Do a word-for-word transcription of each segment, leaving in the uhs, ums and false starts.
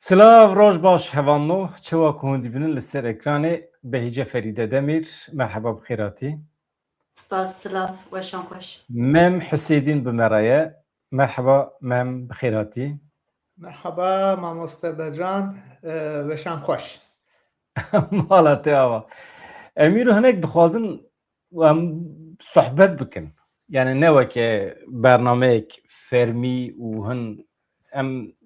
Silav, roj baş hevalno, çawa ku hûn dibînin li ser ekranê, Behîce Ferîde Demîr, merheba, bi xêr hatî. Spas, silav, weşan xweş. Mem Husêdîn bi me re ye, merheba Mem, bi xêr hatî. Merheba mamoste Bedran, e, weşan xweş. Mala te ava. Em îro hinek dixwazin em sohbet bikin. Yani ne weke bernameyek fermî û hin em,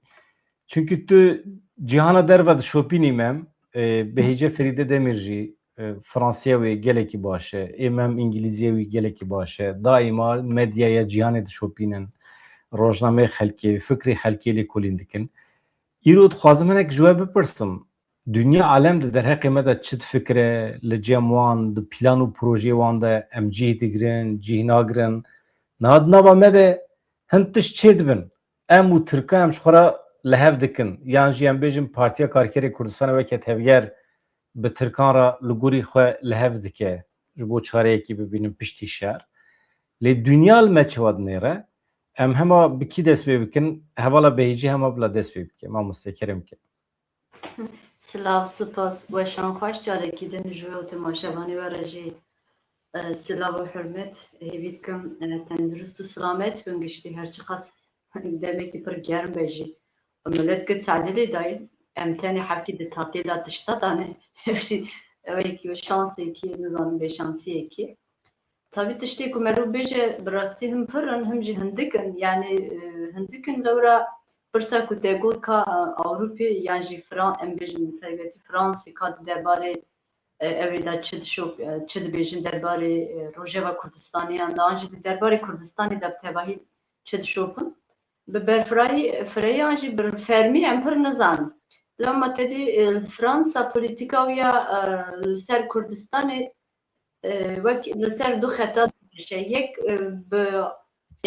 çünkü tu cîhana derve dişopînî Mem, e, Behîce Ferîde Demîr jî, e, Fransiya wê gelekî baş e, ê Mem Îngilîziya wî gelekî baş e. Daîma medyaya cîhanê dişopînin, rojnameyê xelkê, fikrê xelkê lê kolîn dikin. Îro dixwazim hinek ji we bipirsim. Dinya alem di derheqê me de çi difikire, li cem wan, di plan û projeyê wan de em cih digirin, cih nagirin. Niha di nava me de hin tişt çêdibin. Em û Tirka em ji xwe re li hev dikin. Yan jî em bêjin Partiya Karkerê Kurdistanê weke tevger bi Tirkan re li gorî xwe li hev dike. Ji bo çareyekî bibînin piştî şer. Lê dinya li me çawa dinêre? Em hema bi kî dest pê bikin? Hevala Behîcî hema bila dest pê bike. Mamoste, kerem ke. Silav, spas, weşan xweş carekî din ji we û temaşevanê we re jî, e, silav û hurmet hêvî dikim, e, tendurist û silamet bin giştî, her çiqas demekî pir germ be jî. Milet gi tadilê dayî, em tenê hevkî di tatêla tişta dane. Ew jî, ew yekî şansekî, nizanim bêşansiyekî. Tabî tiştê ku merû bêje, bi rastî him pir in, him jî hindik in. Yanî, e, hindik in lewra pirsa ku te got ka, e, Ewropê yan jî Fran-, em bêjin bi taybetî Fransê ka di derbarê, e, ew ê de çi dişop-, e, çi dibêjin derbarê, e, Rojeva Kurdistanê yan da an jî di derbarê Kurdistanê de bi tevahî çi dişopin. Bi berfirahî, firehî an jî bi fermî em pir nizanin. Lewma te dî, e, Fransa polîtîka wî ya, e, li ser Kurdistanê e, wek li ser du xeta dimeşe. Yek, e, bi,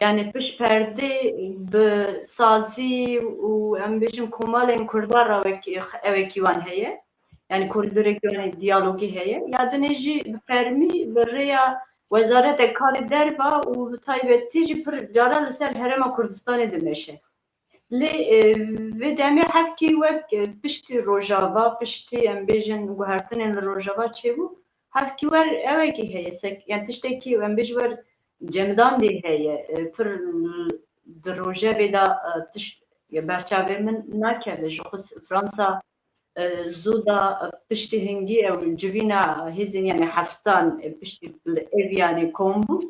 yani pişt perdê bi sazî û em bêjin komalên Kurdan re wek, ewekî wan heye. Yani koridorek yani diyalogî heye. Ya dinê jî bi fermî bi rêya Wezareta Karê Derva û bi taybetî jî pir cara li ser herêma Kurdistanê dimeşe. Lê, e, vê demê hevkî wek, e, piştî Rojava, piştî em bêjin guhertinên li Rojava çêbû, hevkî wer ewekî heye, sek-, yani tiştekî em bêjin wer cemidandê heye, e, pir di rojevê de, e, tişt, ya berçavê min nakeve. Ji xwe Fransa, e, zû da, e, piştî hingî ew civîna hêzên, yani heftan, e, piştî li ev yani kom bû.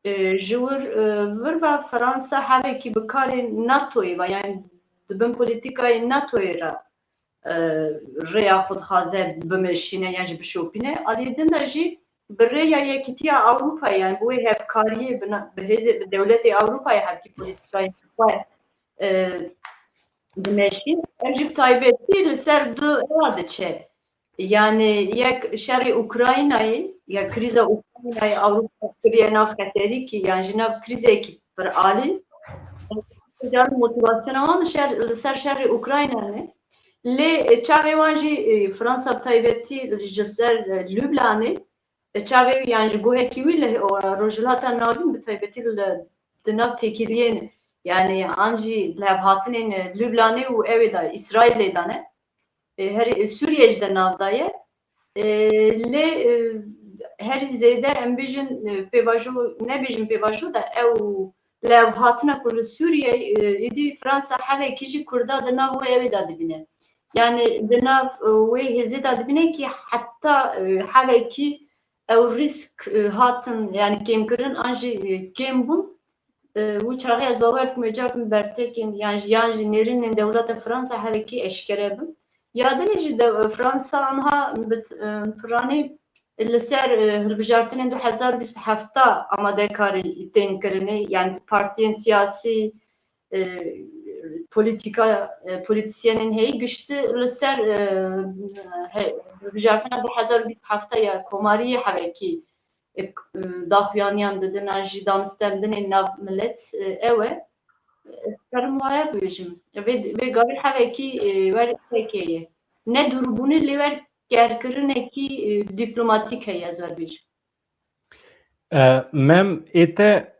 E, ji wir, e, vir ve Fransa hevekî bi karê NATOyê ve, yani di bin polîtîkayê NATOyê re, e, rêya xwe dixwaze bimeşîne yan jî bişopîne. Alî din de jî bi rêya Yekîtiya Ewropayê, yani bi wê hevkariyê bi na-, bi hêzê, bi dewletê Ewropayê hevkî polîtîkayê xwe, e, dimeşîn. Ev jî bi taybetî li ser du rêya diçe. Yani yek şerê Ukraynayê, ya krîza Ukraynayê Ewropa kiriye nav xeterîkî, yan jî nav krîzekî pir alî. Can motivasyona wan şer, li ser şerê Ukrayna ne. Lê, e, çavê wan jî, e, Fransa bi taybetî ji ser, e, Lublanê, e, çavê wî yan ji guhekî wî li, o, Rojhilata Navîn bi taybetî li, di nav têkiliyên, yani an jî levhatinên, e, Lublanê û ewê de, Îsraîlê de ne. E, herî, e, Sûriye jî di nav de ye. E, lê, e, herî zêde em bêjin, e, pêvajo, nebêjin pêvajo de ew levhatina ku li Sûriye, e, êdî Fransa hevekî jî Kurda di nav wê ewê de dibîne. Yani di nav, e, wê hêzê de dibîne ki heta, e, hevekî ew rîsk, e, hatin, yani kêmkirin an jî, e, kêm bûn. E, wî çaxê ez bawer dikim, ê cartin bertekên yan jî, yan jî nêrînên dewleta Fransa hevekî eşkere bin. Ya dinê jî de, Fransa anha bi t-, e, piranî li ser, e, hilbijartinên du hezar bîst û heft amadekarî tên kirinê, yani partiyên siyasî, e, polîtîka, e, polîtîsyenên heyî giştî li ser, e, he-, hilbijartina du hezar bîst û heft ya komariyê hevekî, e, daxuyaniyan didin an jî damistendinên nav milet, e, ew e. Ez karim waya bibêjim. Vê, vê gavê hevekî, e, wer heke ye. Ne dûrbûnê lê wer kerkirinekî, e, dîplomatîk heye, ez wer bêjim. E, Mem, ê te,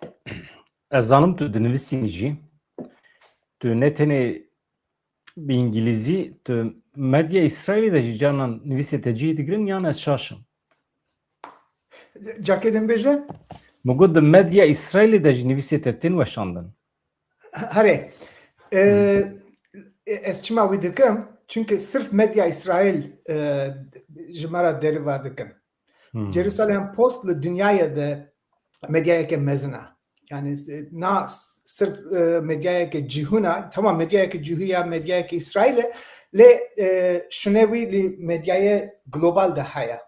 ez zanim tu dinivîsînî jî. Tu ne tenê Bi îngilîzî tu medya Îsraîlê de jî carnan nivîsê te cih digirin yan ez şaş im? Cakê din bêje? Min got di medya Îsraîlê de jî nivîsê te tên weşandin. Herê. E, e, ez çima wî dikim? Çünkü sirf medya Îsraîl e, ji me re deriva dikin. Hmm. Jerusalem Post li dinyayê de medyayeke mezin e. Yani e, na s- sirf e, medyayeke cihûn e. Tamam, medyayeke cihû ya, medyayeke Îsraîl e. Lê e, şûnê wî li medyayê global de heye.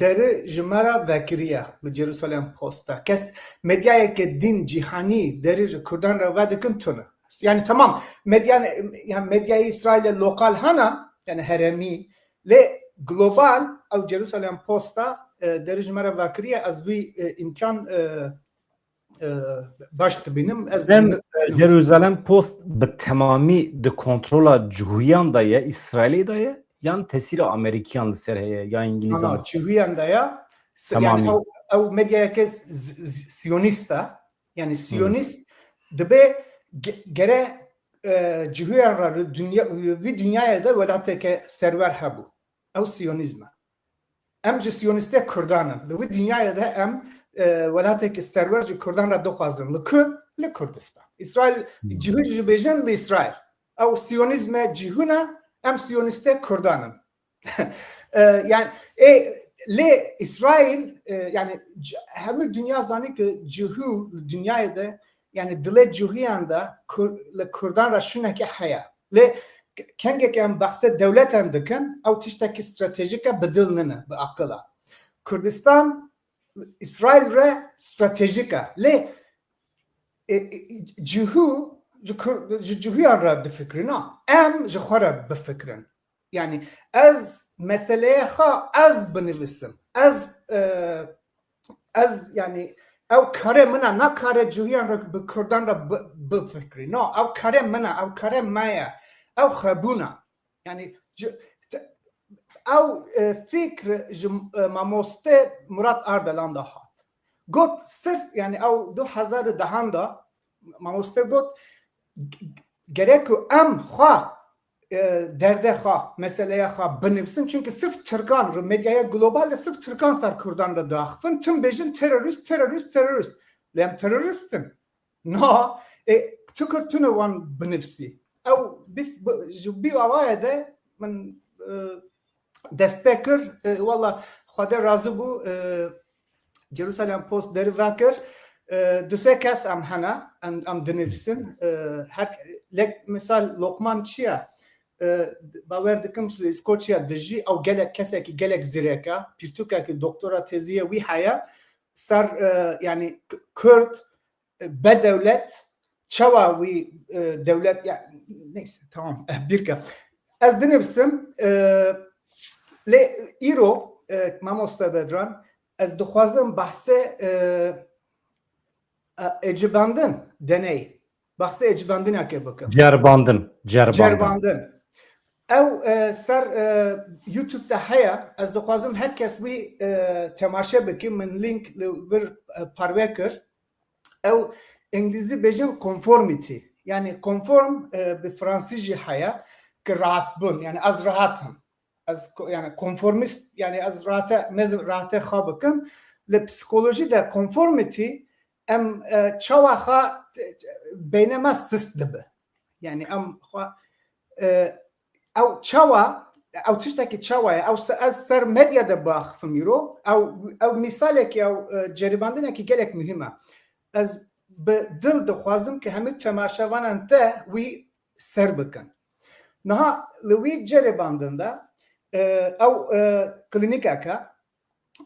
Deri ji me re vekiriye li Jerusalem Post de. Kes medyayeke din cîhanî deri ji Kurdan re vedikin tune. Yani tamam, medya, yani medyayê Îsraîlê lokal hene, yani heremî, lê global ew Jerusalem Post e, deri ji me re vekiriye, ez wî e, îmkan e, e, baş dibînim. Ez Dem dibînim. Jerusalem Post bi temamî di kontrola cihûyan de ye, Îsraîlê de ye, yan tesîra Amerîkiyan li ser heye, ya Îngilîzan Ana, li ser? Cihûyan de ya. Se- Tamamî. Yani ew, ew medyayeke z- z- siyonîst e. Yani siyonîst dibe ge- gere e, cihûyan re li dinya, vî dinyayê de welateke serwer hebû. Ew siyonîzm e. Em ji siyonîstê Kurdan in. Li wî dinyayê de em e, welateke serwer ji Kurdan re dixwazin. Li ku? Li Kurdistan. Îsraîl, cihû jî bêjin li Îsraîl. Ew siyonîzme cihûn e, em siyonîstê Kurdan in. E, yani e, lê Îsraîl e, yani c- hemû dinya zanî ki cihû li dinyayê de yani dilê cihûyan de Kur, li Kurdan re şûneke heye. Lê k- kengeke em behsê dewletan dikin, ew tiştekî stratejîk e, bi dil nine, bi aqil e. Kurdistan Îsraîl re stratejîk e. Lê e, e, cihû ji Kur- ji cihûyan re difikrin, na em ji xwe re bifikrin. Yani ez meseleyê xwe ez binivisim. Ez e, ez yani ew karê min e, na karê cihûyan re bi Kurdan re bi- bifikrî. No, ew karê min e, ew karê me ye. Ew xwebûn e. Yani ci- te- ew e, fikr ji e, mamoste Murat Ardalan de hat. Got sirf yani ew du hezar û dehan de mamoste got g- gerek ku em xwe e, derdê xwe, meseleya xwe binivsin. Çünkü sirf Tirkan, ri medyaya global de sirf Tirkan ser Kurdan re diaxifin. Tim bêjin terorist, terorist, terorist. Lê em terorist in. Na, e, tu kir tune wan binivsî. Ew bif- bi- ji bî awayê de min e, dest pê kir. E, walla Xwedê razî bû. E, Jerusalem Post derive kir. E, du sê kes em hene, em, em dinivîsin. E, her, lek, misal Lokman çi ye? E, bawer dikim li Îskoçya dijî, ew gelek kesekî gelek zirêk e, pirtûkekî doktora tezî ye wî heye, ser e, yani K- Kurd e, be dewlet, çawa wî e, dewlet, ya neyse, tamam, eh, birka. Ez dinivsim e, lê îro e, mamoste Bedran, ez dixwazim bahsê e, e, ecibandin deney. Bahsê ecibandineke bikim. Cerbandin, cerbandin. Cerbandin. Ew e, ser e, YouTube de heye. Ez dixwazim her kes wî e, temaşe bikin. Min link li vir e, parve kir. Ew, îngilîzî bêjin conformity. Yani konform e, bi fransî jî heye ki rahat bûn. Yani ez rahat im. Ez ko- yani konformîst, yani ez rahate, mezin rahate xwe bikim. Li psikolojî de conformity em e, çawa xwe t- t- beyne me sist dibe. Yani em xwe e, ew çawa, ew tiştekî çawa ye, ew se- ez ser medya de biaxifim îro, ew, ew mîsalekî, ew e, ceribandinekî gelek muhîm e. Ez bi dil dixwazim ki hemî temaşevanan te wî ser bikin. Niha li wî ceribandin de e, ew e, klînîkeke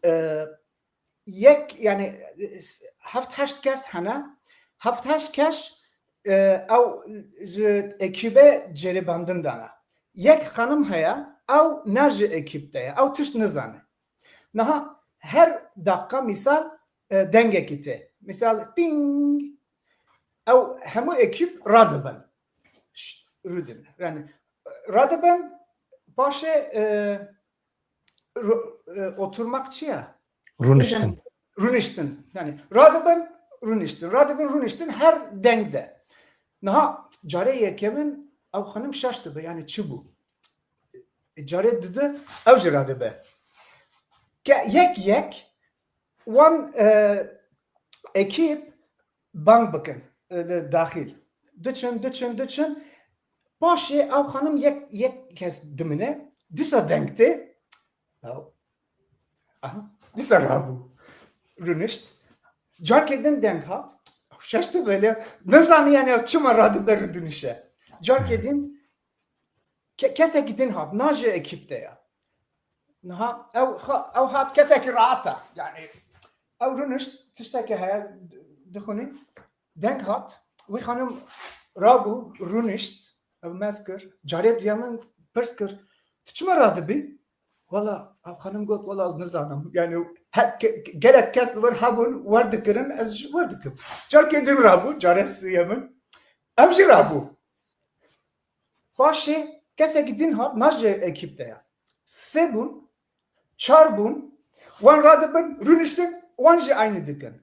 e, yek, yani heft heşt kes hene. Heft heşt kes e, ew ji ekîbe ceribandin dane. Yek xanim heye, ew ne ji ekîb de ye, ew tişt nizane. Niha her dakika misal e, dengekî tê. Misal ting, ew hemû ekîb radibin. Ş- Rûdin. Yani radibin, paşê e, ru- e, oturmak çi ye? Rûniştin. Rûniştin. Yani radibin, rûniştin. Radibin, rûniştin her deng de. Niha carê yekemin Ew xanim şaş dibe, yani çi bû? E, carê didi, ew jî radibe. Ke yek yek wan, e, ekîp bang bikin, e, li daxil. Diçin, diçin, diçin. Paşê ew xanim yek, yek kes dimine. Dîsa deng tê. Ew. Aha. Dîsa rabû. Rûnişt. Carkê din deng hat. Şaş dibe lê. Nizanî yani ew çima radibe rûdinişe. Carkê din ke-, kesekî din hat. Na ji ekîp de ya. Niha ew, ew hat kesekî rahat e. Yani ew rûnişt, tiştekî heye dixwînî. Deng hat. Wî xanim rabû, rûnişt. Ew mez kir. Carê duyemin pirs kir. Tu çima radibî? Wala, ew xanim got, wala, ez nizanim. Yani her ke-, gelek kes li wir hebûn, wer dikirin, ez jî wer dikim. Carkê din rabû, carê siyemin. Ew jî rabû. Paşê kesekî din hat, na ji ekîp de ya. Sê bûn, çar bûn, wan radibin, rûniştin, wan jî aynî dikin.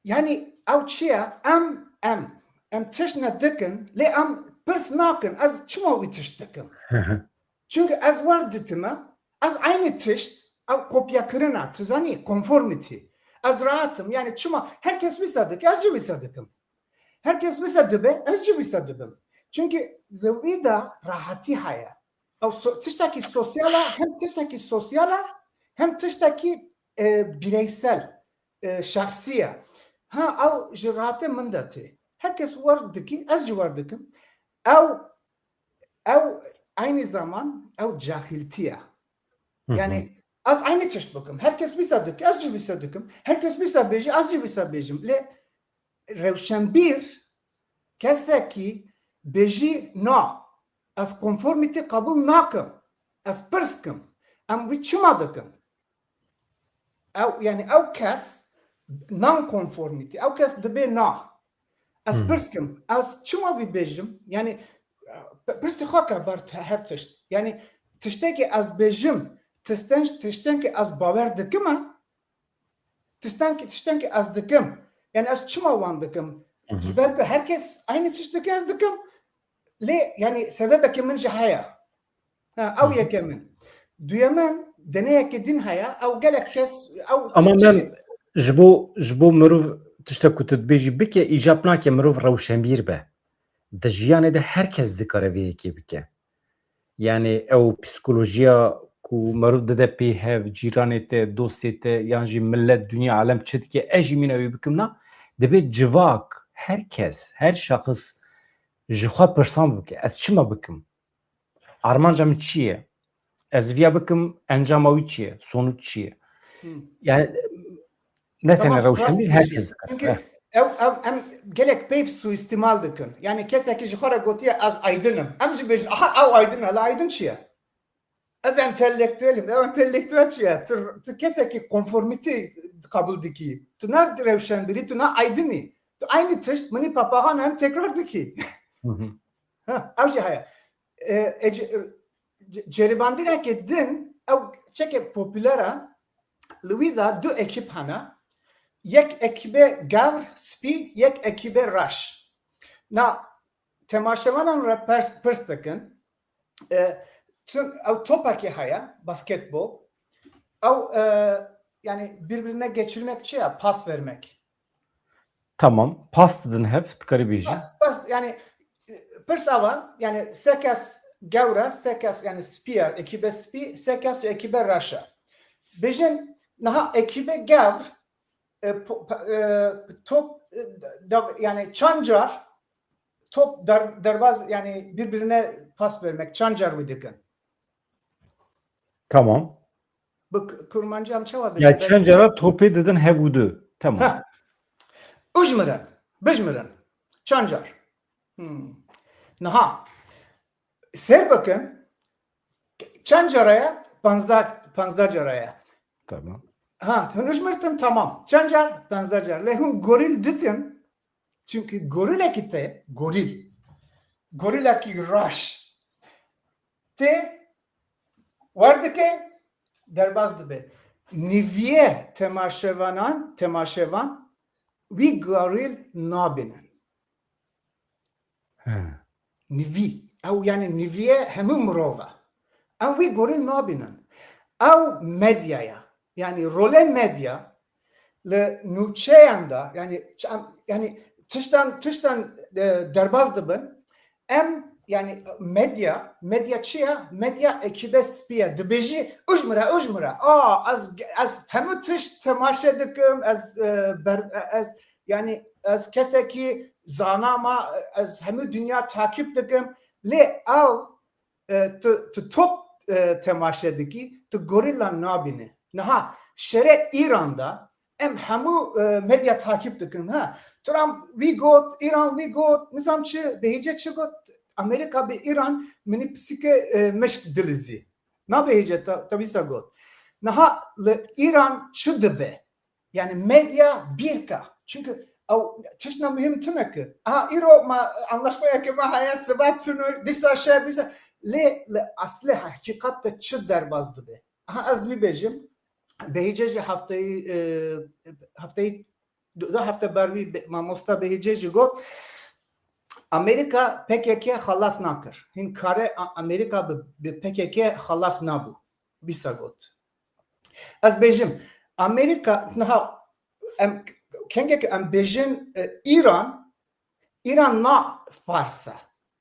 Yani ew çi ye? Em, em, em tişt ne dikin, lê em pirs nakin, ez çima wî tişt dikim? Çünkü ez wer ditime, ez aynî tişt, ew kopyakirin e, tu zanî, conformity. Ez rahat im, yani çima herkes wisa dike, ez jî wisa dikim. Herkes wisa dibe, ez jî wisa dibim. Çünkü li wî de rahatî heye. Ew so-, tiştekî sosyal e, hem tiştekî sosyal e, hem tiştekî, e, bireysel, e, şexsî ye. Ha, ew ji rahatê min de tê. Herkes wer dikî, ez jî wer dikim. Ew, ew aynî zaman ew cahiltî ye. Hı hı. Yani ez aynî tişt bikim. Herkes wisa dike, ez jî wisa dikim. Herkes wisa bêje, ez jî wisa bêjim. Lê rewşenbîr kesekî bêjî na, ez konformîtî qebûl nakim. Ez pirs kim. Em wî çima dikin? Ew, yani ew kes non-conformity, ew kes dibê na. Ez Hmm. pirs kim, ez çima wî bêjim? Yani, p-, pirsî xwe ke ber te-, her tişt. Yani, tiştekî ez bêjim, tişten-, tiştenkî ez bawer dikim e, tiştenkî, tiştenkî ez dikim. Yani, ez çima wan dikim? Hı hı. Ji ber ku herkes aynî tişt dike, ez dikim. Lê, yani, sebebekî min jî heye. Ha, ew Hı hı. yekemin. Duyemin, deneyekî din heye, ew gelek kes, ew Ama çi-, çi-, men ji bo, ji bo mirov tiştek ku tu dibêjî bike, îcab nake mirov rewşenbîr be. Di jiyanê de her kes dikare vê yekê bike. Yani ew psîkolojiya ku mirov dide pê hev, cîranê te, dostê te, yan jî millet, dinya, alem çi dike, ez jî mîna wî bikim na, dibê civak, her kes, her şexis ji xwe pirsan bike, ez çima bikim? Armanca min çi ye? Ez viya bikim, encama wî çi ye? Sonuç çi ye? Hmm. Yani ne tenê Tamam, rast rewşenbîr, her dibêjî. kes dikare. Çünkü Heh. ew, ew, em gelek peyv suîstîmal dikin. Yani kesekî ji xwe re gotiye, ez aydin im. Em jî bêjin, aha, ew aydin e, la aydin çi ye? Ez entelektüel im. Ew entelektüel çi ye? Tu, tu kesekî konformîtî qebûl dikî. Tu ne rewşenbîrî, tu ne aydin î. Tu aynî tişt minî papaxan em tekrar dikî. Hı hı. Ha, ew jî heye. E, e, ce-, ce-, ceribandineke din, ew çeke popüler e, li wî de du ekîp hene. Yek ekîbe gewr, spî, yek ekîbe reş. Na temaşevanan re pers, pirs dikin. E, tu, ew topekê heye, basketbol. Ew, e, yani birbirine geçirmek çi ya? Pas vermek. Tamam. Pas didin hev, dikarî bêjî. Pas, pas, yani, e, pirs ava, yani se kes gewr e, se kes, yani spî ye, ekîbe spî, se kes ekîbe reş e. Bêjin, niha ekîbe gewr, e, po-, pe-, e, top, e, da-, yani çand car top der-, derbaz, yani birbirine pas vermek, çand car wî dikin? Tamam. Bi k-, kurmancî em çawa Ya bêjin? çend cara topê didin hev û du. Tamam. Heh. Ujmirin, bijmirin. Çand car. Hmm. Niha. Ser bikin. Çend cara ye? Panzdeh, panzdeh cara ye. Tamam. Ha, hûn ujmirtin, tamam. Çend car? Panzdeh car. Lê hûn gorîl ditin. Çünkü gorîlekî te, gorîl. Gorîlekî reş. Tê, wer dike, derbas dibe. Niviyê temaşevanan, temaşevan, wî gorîl nabînin. He. nivî. Ew yani niviye hemû mirov e. Em wî gorîl nabînin. Ew medya ye. Yani rolê medya li nûçeyan de, yani ç-, em, yani tiştan, tiştan, e, derbas dibin. Em, yani medya, medya çi ye? Medya ekîbe spî ye. Dibêjî, "Ujmire, ujmire. A, ez, ez hemû tişt temaşe dikim, ez, e, ber-, ez, yani ez kesekî zana me, ez hemû dinya takîb dikim." Lê ew, e, tu, tu top, e, temaşe dikî, tu gorîla nabînî. Niha şerê Îran de em hemû, e, medya takîb dikin, ha. Trump wî got, Îran wî got, nizam çi, Behîce çi got, Amerîka bi Îran minî pisîke, e, mişk dilizî. Na Behîce ta-, tawîsa got. Niha li Îran çi dibe? Yani medya bîr ka. Çünkü ew tiştna muhîm tune ki. Aha, îro ma anlaşmayeke ma heye, sibat tune, dîsa şer, dîsa. Lê li aslê heqîqet de çi derbas dibe? Aha, ez wî bêjim. Behîce jî hefteyî, e, hefteyî, du, du hefte ber wî be-, mamosta Behîce jî got, Amerîka P K K xelas nakir. Hîn kare A-, Amerîka bi, bi P K K xelas nabû. Dîsa got. Ez bêjim, Amerîka, niha em, kengek em bêjin, e, Îran, Îran na Fars e.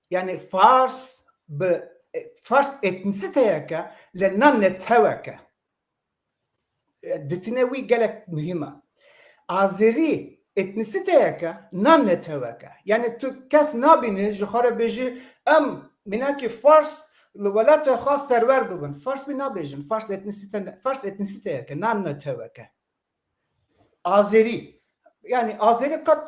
Yani Fars bi, e, Fars etnisiteyeke, lê na neteweke. E, ditine wî gelek muhîm e. Azerî etnisiteyeke, na neteweke. Yani tu kes nabînî ji xwe re bêjî, em mînakî Fars li welatê xwe serwer bibin. Fars wî nabêjin. Fars etnisite, Fars etnisiteyeke, na neteweke. Azerî. Yani Azerî qet,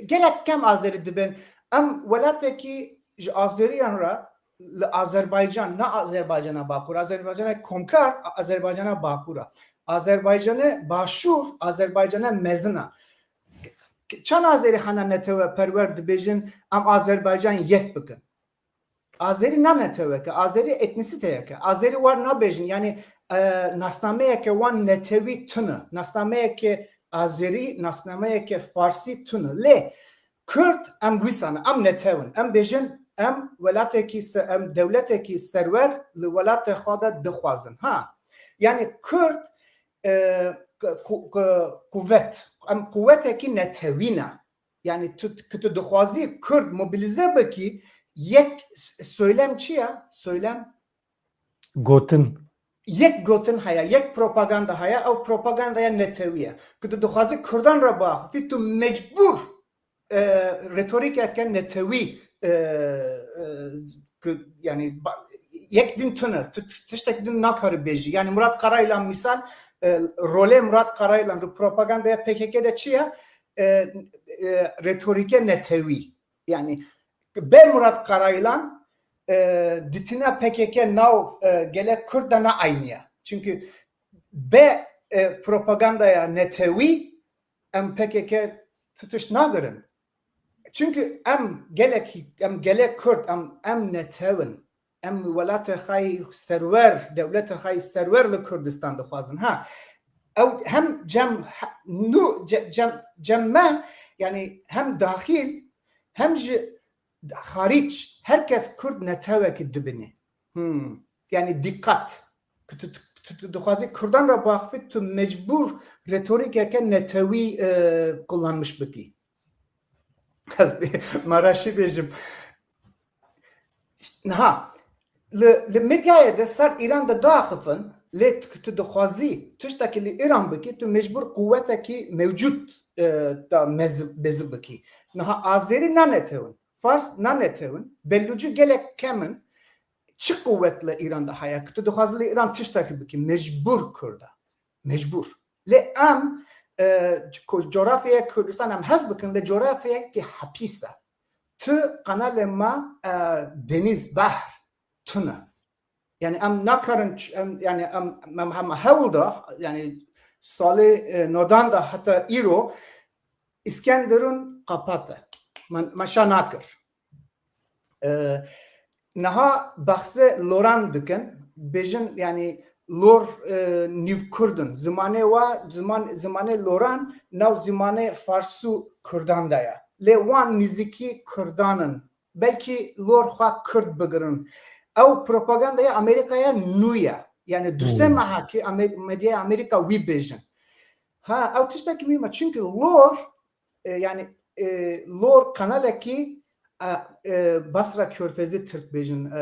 gelek kem Azerî dibin. Em welatekî ji Azeriyan re li Azerbaycan, ne Azerbaycana Bakur, Azerbaycana Komkar, Azerbaycana Bakur e. Azerbaycana Başûr, Azerbaycana Mezin e. Çend Azerî hene netewe perwer dibêjin, em Azerbaycan yek bikin. Azerî ne neteweke, Azerî etnisiteyeke. Azerî war nabêjin, yani, e, nasnameyeke wan netewî tune. Nasnameyeke Azerî, nasnameyeke Farsî tune. Lê Kurd em wisa ne, em netew in. Em bêjin, em welatekî se-, em dewletekî serwer li welatê xwe de dixwazin. Ha, yani Kurd, e, ku-, ku-, kuwet, em kuwetekî netewî ne. Yani tu, ku tu dixwazî Kurd mobilize bikî, yek s-, söylem çi ye? Söylem? Gotin. Yek gotin heye, yek propaganda heye, ew propagandaya netewî ye. Ku tu dixwazî Kurdan re biaxifî, tu mecbûr, e, retorîkeke netewî, e, e, ku, yani, ba-, yek din tune, tu t-, tiştek din nakarî bêjî. Yani Murat Karaylan misal, e, rolê Murat Karaylan li propagandaya P K K de çi ye? E, e, retorîke netewî. Yani bê Murat Karaylan, e, ditina P K K nav, e, gelek Kurd de ne aynî ye. Çünkü bê, e, propagandaya netewî em P K K tu tişt nagirin. Çünkü em gelek, em gelek Kurd, em, em netew in. Em welatê xwe yî serwer, dewletê xwe yî serwer li Kurdistan dixwazin. Ha, ew hem cem, he-, nû, ce-, cem, cem me, yani hem daxil, hem jî xaric, her kes Kurd netewekî dibîne. Hmm. Yani dîqat. Ku tu, tu, tu dixwazî Kurdan re biaxifî, tu mecbûr retorîkeke netewî, e, kullanmiş bikî. Ez bê-, ma reşî bêjim. Niha, li, li medyayê de ser Îran de diaxifin, lê tu, tu dixwazî tiştekî li Îran bikî, tu mecbûr quwetekî mewcûd, e, da mez-, mezin bikî. Niha Azerî ne netew in, Fars ne netew in, Belûcî gelek kem in, çi quwet li Îran de heye, ku tu dixwazî li Îran tiştekî bikî, mecbûr Kurd e. Mecbûr. Lê em, e, ku coğrafyaya Kurdistan em hez bikin, lê coğrafyayekî hepîs e. Tu qenalê me, e, denîz, behr tune. Yani em nakarin ç-, em, yani em, em, em hewl da, yani salê, e, nodan da heta îro Îskenderun qapat e. Me, me şa nakir. E, niha behsê loran dikin, bêjin, yani lor, e, nîv Kurd in. Zimanê wa, ziman, zimanê loran nav zimanê Fars û Kurdan de ye. Lê wan nîzikî Kurdan in. belkî lor xwe Kurd bigirin. Ew propagandaya Amerîkaya nû ye. Yani du sê meha ki Amer-, medyaya Amerîka wî bêjin. Ha, ew tiştekî muhîm e. Çünkü lor, e, yani, e, lor kanalekî, e, e, Basra Körfezi Tirk bêjin, e,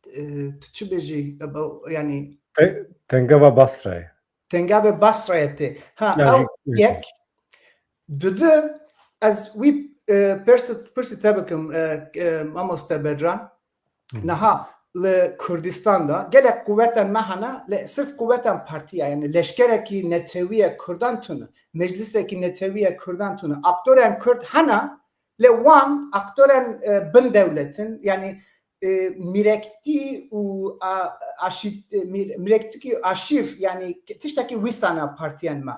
e, tu çi bêjî? E, bu, yani Te-, Tengava Basrayê. Tengavê Basrayê tê. Ha, Ya ew jî- yek. Dudu, ez wî, e, persi, pirsî te bikim, e, e, mamoste Bedran. Niha li Kurdistan de gelek quwetên me hene, lê sirf quwetên partiya, yani leşkerekî netewî ye Kurdan tune, meclisekî netewî ye Kurdan tune. Aktorên Kurd hene, lê wan aktorên, e, bin dewletin, yani, e, mîrektî û a-, aşît-, mîr-, mîrektikî aşîr, yani tiştekî wîsana partiyên me.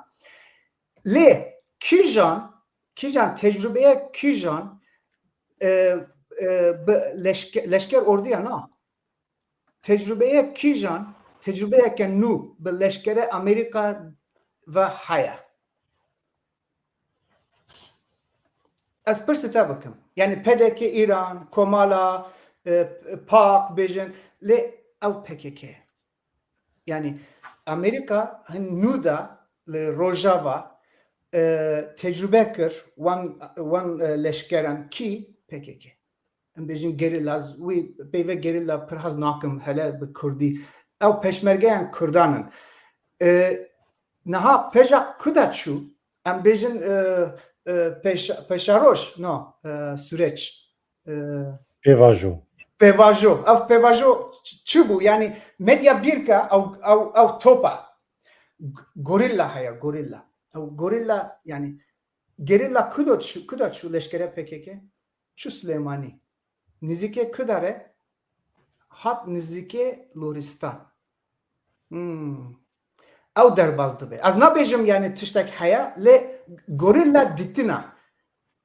Lê kîjan, kîjan tecrûbeya kîjan, e, e, bi leşke-, leşker orduya na. Tecrûbeya kîjan, tecrûbeyeke nû bi leşkerê Amerîka ve heye. Ez pirsê te bikim. Yani P D K Îran, Komala, e, PAK bêjin, lê ew P K K. Yani Amerîka hin nû de li Rojava, e, tecrûbe kir, wan, wan, e, leşkeran kî P K K. Em bêjin gerîla, wî peyve gerîla pir hez nakim hele bi kurdî. Ew peşmergeyan kurdan in. E, niha peja ku de çû, em bêjin, e, e, peşa-, peşaroj, no, e, süreç. E, Pêvajo. Pêvajo. Ev pêvajo ç-, çi bû? Yani medya bîr ke ew, ew, ew top e. G-, gorîlla heye, gorîlla. Ew gorîlla, yani gerîlla ku de çû, ku de çû leşkere P K K? Çû Silêmanî. Nizîkê ku de re? Hat nizîkê Loristan. Hmm. Ew derbas dibe. Ez nabêjim yani tiştek heye, lê gorîlla dîtina.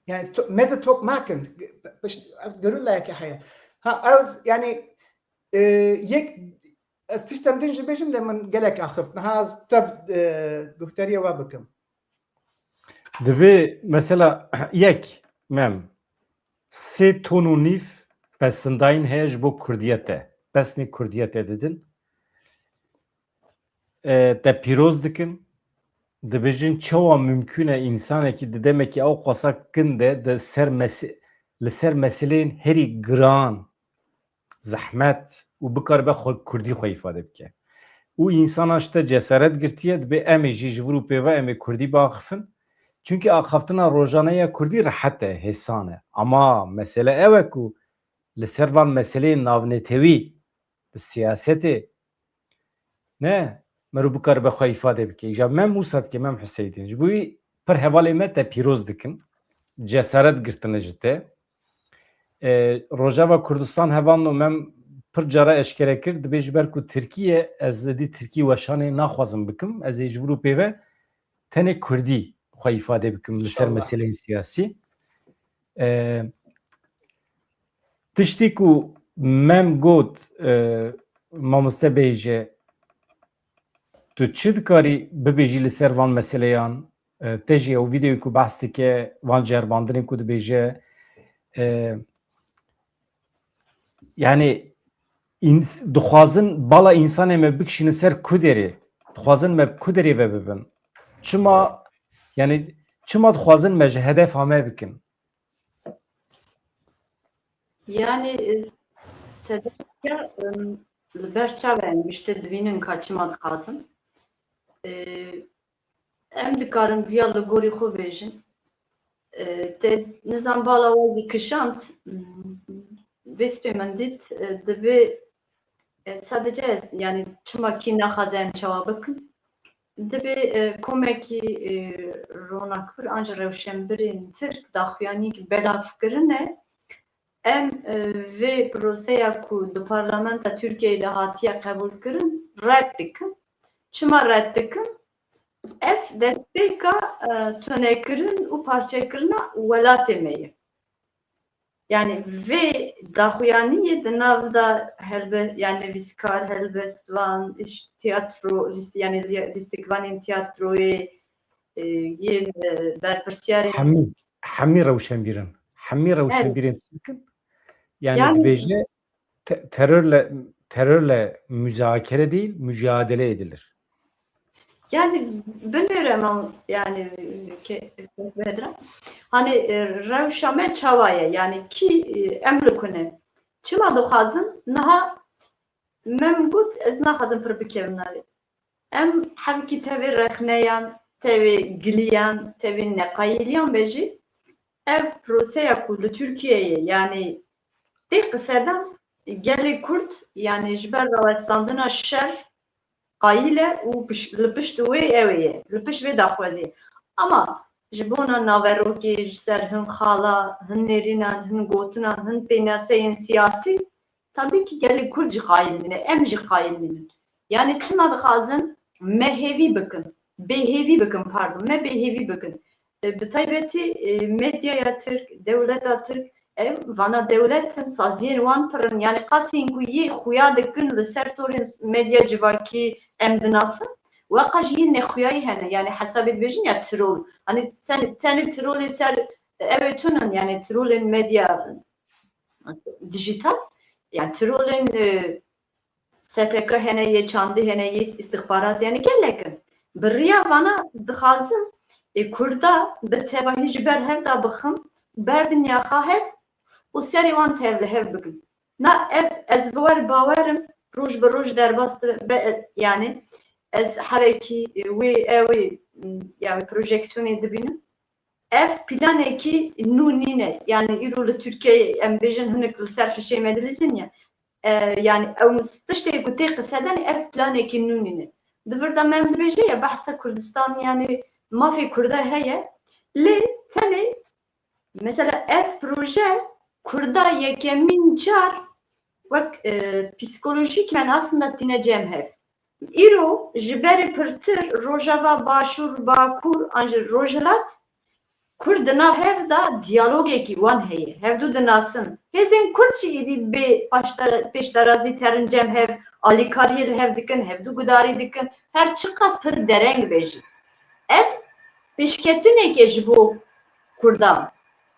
Yani to-, meze top makin. Pişt-, ev gorîllayeke heye. Ha, ez yani, e, yek, ez tiştem din jî bêjim, lê min gelek axift. Niha ez te, e, guhdariyê we bikim. Divê mesela yek, Mem, sê ton û nîv pesindayîn heye ji bo kurdiyete. Pesnê kurdiyete didin. E, te pîroz dikin. Dibêjin çawa mimkûn e însanekî di demekî ew qasa kin de, de ser mesi-, li ser meseleyên herî giran, zehmet û bikaribe xwe kurdî xwe îfade bike. Û însanan ji te cesaret girtiye, dibê em ê jî ji vir û pê ve em ê kurdî biaxifin. Çunkî axaftina rojane ya kurdî rehet e, hêsan e. Ama mesele ew e ku li ser van meseleyên navnetewî, li siyasetê, ne, mero bikaribe xwe îfade bike. Îja Mem wisa dike, Mem Huseydîn. Ji bo wî pir hevalê me te pîroz dikin. Cesaret girtine ji te. E, Rojava Kurdistan hevalno Mem pir cara eşkere kir, dibê ji ber ku Tirkî ye, ez êdî Tirkî weşanê naxwazim bikim, ez ê ji vir û pê ve tenê Kurdî xwe îfade bikim li ser İnşallah. meseleyên siyasî. E, tiştî ku Mem got, e, mamoste bêje, tu çi dikarî bibêjî li ser van meseleyan? E, te jî ew vîdeoyê ku behs dike, van ceribandinên ku dibêje, e, yani, îns-, dixwazin bala însanê me bikişînin ser ku derê? Dixwazin me bi ku derê ve bibin? Çima, yani, çima dixwazin me ji hedefa me bikin? Yani, e, sedefeke, em, li ber çav e, em ji te dibînin ka çima dixwazin. E, Em dikarin viya li gorî xwe bêjin. E, te nizam bala we jî kişand, m, vê spê min dît, e, divê, e, sadece ez, yani çima kî naxwaze em çawa bikin? Divê, e, komekî, e, ronakbir an jî rewşenbirên Tirk daxuyaniyek belav kirine, em, e, vê proseya ku di parlamenta Tirkiyeyê de hatiye qebûlkirin red dikin. Çima red dikin? Ev destpêka, e, tonekirin û parçekirina welatê me ye. Yani vê daxuyaniyê di nav de helbe-, yani nivîskar, helbestvan, iş-, tiyatro, lîst-, yani lî-, lîstikvanên tiyatroyê, e, yên, e, berpirsiyarên Hemî, hemî rewşenbîr in. Hemî rewşenbîrên Tirk in. Yani, yani dibêje te-, terörle, terörle müzakere değil, mücadele edilir. Yani binêre me, yani ke-, Bedran. Hani, e, rewşa me çawa ye? Yani kî, e, em li ku ne? Çima dixwazin? Niha me min got, ez naxwazim pir bikevim navê. Em hevkî tevê rexneyan, tevê giliyan, tevê neqayîliyan be jî, ev proseya ku li Tirkiyeyê, yani tê qiseden gelê Kurd, yani ji ber rawestandina şer qayîl e û piş-, li pişt wê ew ê ye, li pişt vê daxwazê. Ama ji bona naverokê, ji ser hin xala, hin nêrînan, hin gotinan, hin pênaseyên siyasî, tabii ki gelê Kurd jî qayîl nîne, em jî qayîl nînin. Yani çima dixwazin me hêvî bikin, bêhêvî bikin, pardon, me bêhêvî bikin. E, bi taybetî, e, medyaya Tirk, dewleta Tirk, ev vana dewlet in, saziyên wan pir in. Yani qasên ku yê xuya dikin li ser torên medya civakî em dinasin, weqa jî yên nexuyayî hene. Yani hesabê dibêjin ya troll. Hani sen, tenê trollê ser ev ê tunin, yani trollên medya dijital, yani trollên, e, S T K hene, yê çandî hene, yê istixbarat, yani gelek in. Bi riya vana dixwazin, e, Kurda bi tevahî ji ber hev de bixin, berdin yaxa hev û serê wan tev li hev bikin. Na ev, ez bi wer bawer im, roj bi roj derbas dibe, be, yani ez hevekî, e, wê, ew ê, m, yani projeksiyonê dibînim. Ev planekî nû nîne. Yani îro li Tirkiyeyê em bêjin hinek li ser hişê me dilîzin ya. E, yani ew tiştê ku tê qiseden ev planekî nû nîne. Di vir de me em dibêje ya behsa Kurdistan, yani mafê Kurda heye. Lê tenê mesela ev proje Kurda yekemîn car wek, e, psikolojîk yani aslında tîne cem hev. Îro ji berê pirtir Rojava, Başûr, Bakur an jî Rojhilat, Kurd di nav hev de diyalogekî wan heye. Hevdu dinasin. Hêzên Kurd jî êdî bê paşdara-, pêşdarazî terin cem hev, alîkariyê li hev dikin, hevdu gudarî dikin. Her çiqas pir dereng be jî. Ev pêşketineke ji bo Kurdan.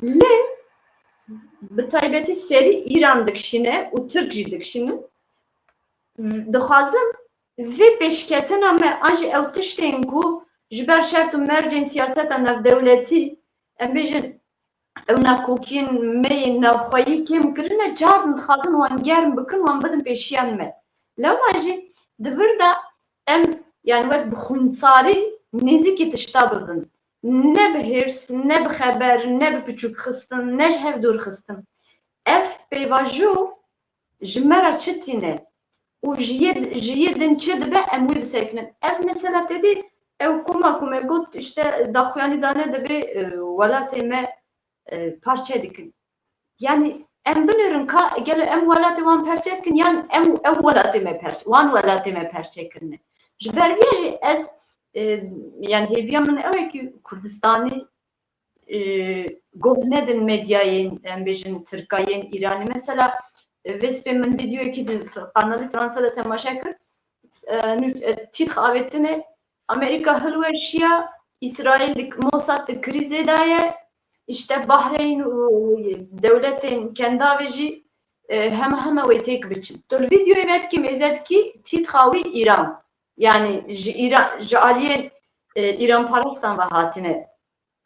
Lê bi taybetî serî Îran dikişîne û Tirk jî dikişînin. Dixwazim vê pêşketina me an jî ew tiştên ku ji ber şert û mercên siyaseta navdewletî, em bêjin, ew nakokiyên me yên navxweyî kêm kirine, cardin dixwazin wan germ bikin, wan bidin pêşiyan me. Lewma jî di vir de em, yani wek bi xwînsarî nêzîkî tişta bibin. Ne bi hêrs, ne bi xeber, ne bi piçûkxistin, ne ji hev dûrxistin. Ev pêvajo ji me re çi tîne û ji yê, ji yê din çi dibe, em wî bisekinin. Ev mesela tedî ew koma ku me got, işte daxuyanî dane dibê, e, welatê me, e, parçe dikin. Yani em binêrin ka gelo em welatê wan parçe dikin yan em ew welatê me parçe, wan welatê me parçe kirine. Ji ber vê jî ez, e, yani hêviya min ew e ki Kurdistanî e, guh nedin medyayên, em bêjin, Tirka yên Îranê. Mesela, e, vê sibê min vîdeoyekî di f-, kanalê Fransa de temaşe kir. E, nû-, e, tîtx avêtine, Amerîka hilweşiya, Îsraîl di, Mossad di krîzê de ye, işte Bahreyn û dewletên Kendavê jî, e, hema hema wê têk biçin. Tu li vîdeoyê vedikî mêze dikî tîtxa wî Îran. Yani ji Îran, ji aliyên, e, Îranparastan ve hatine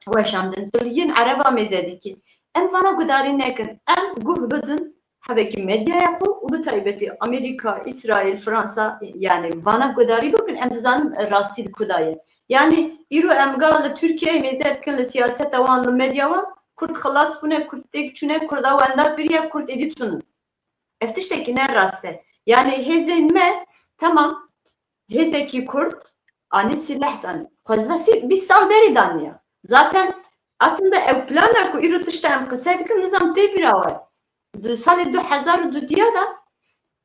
weşandin. Tu li yên Ereba mêze dikî. Em vana gudarî nekin. Em guh bidin hevekî medyaya xwe û bi taybetî Amerîka, Îsraîl, Fransa, yani vana gudarî bikin, em dizanin rastî di ku de ye. Yani îro em ga li Tirkiyeyê mêze dikin, li siyaseta wan, li medya wan, Kurd xilas bûne, Kurd têk çûne, Kurda wenda kiriye, Kurd êdî tune. Ev tiştekî ne rast e. Yani hêzên me, temam, hêzekî Kurd anî sîleh danî. Xwezla sî-, bîst sal berî daniya. Zaten aslında ew plana ku îro tişta em qise dikin, nizam tê bîra we. Di salê du hezar û du diya de,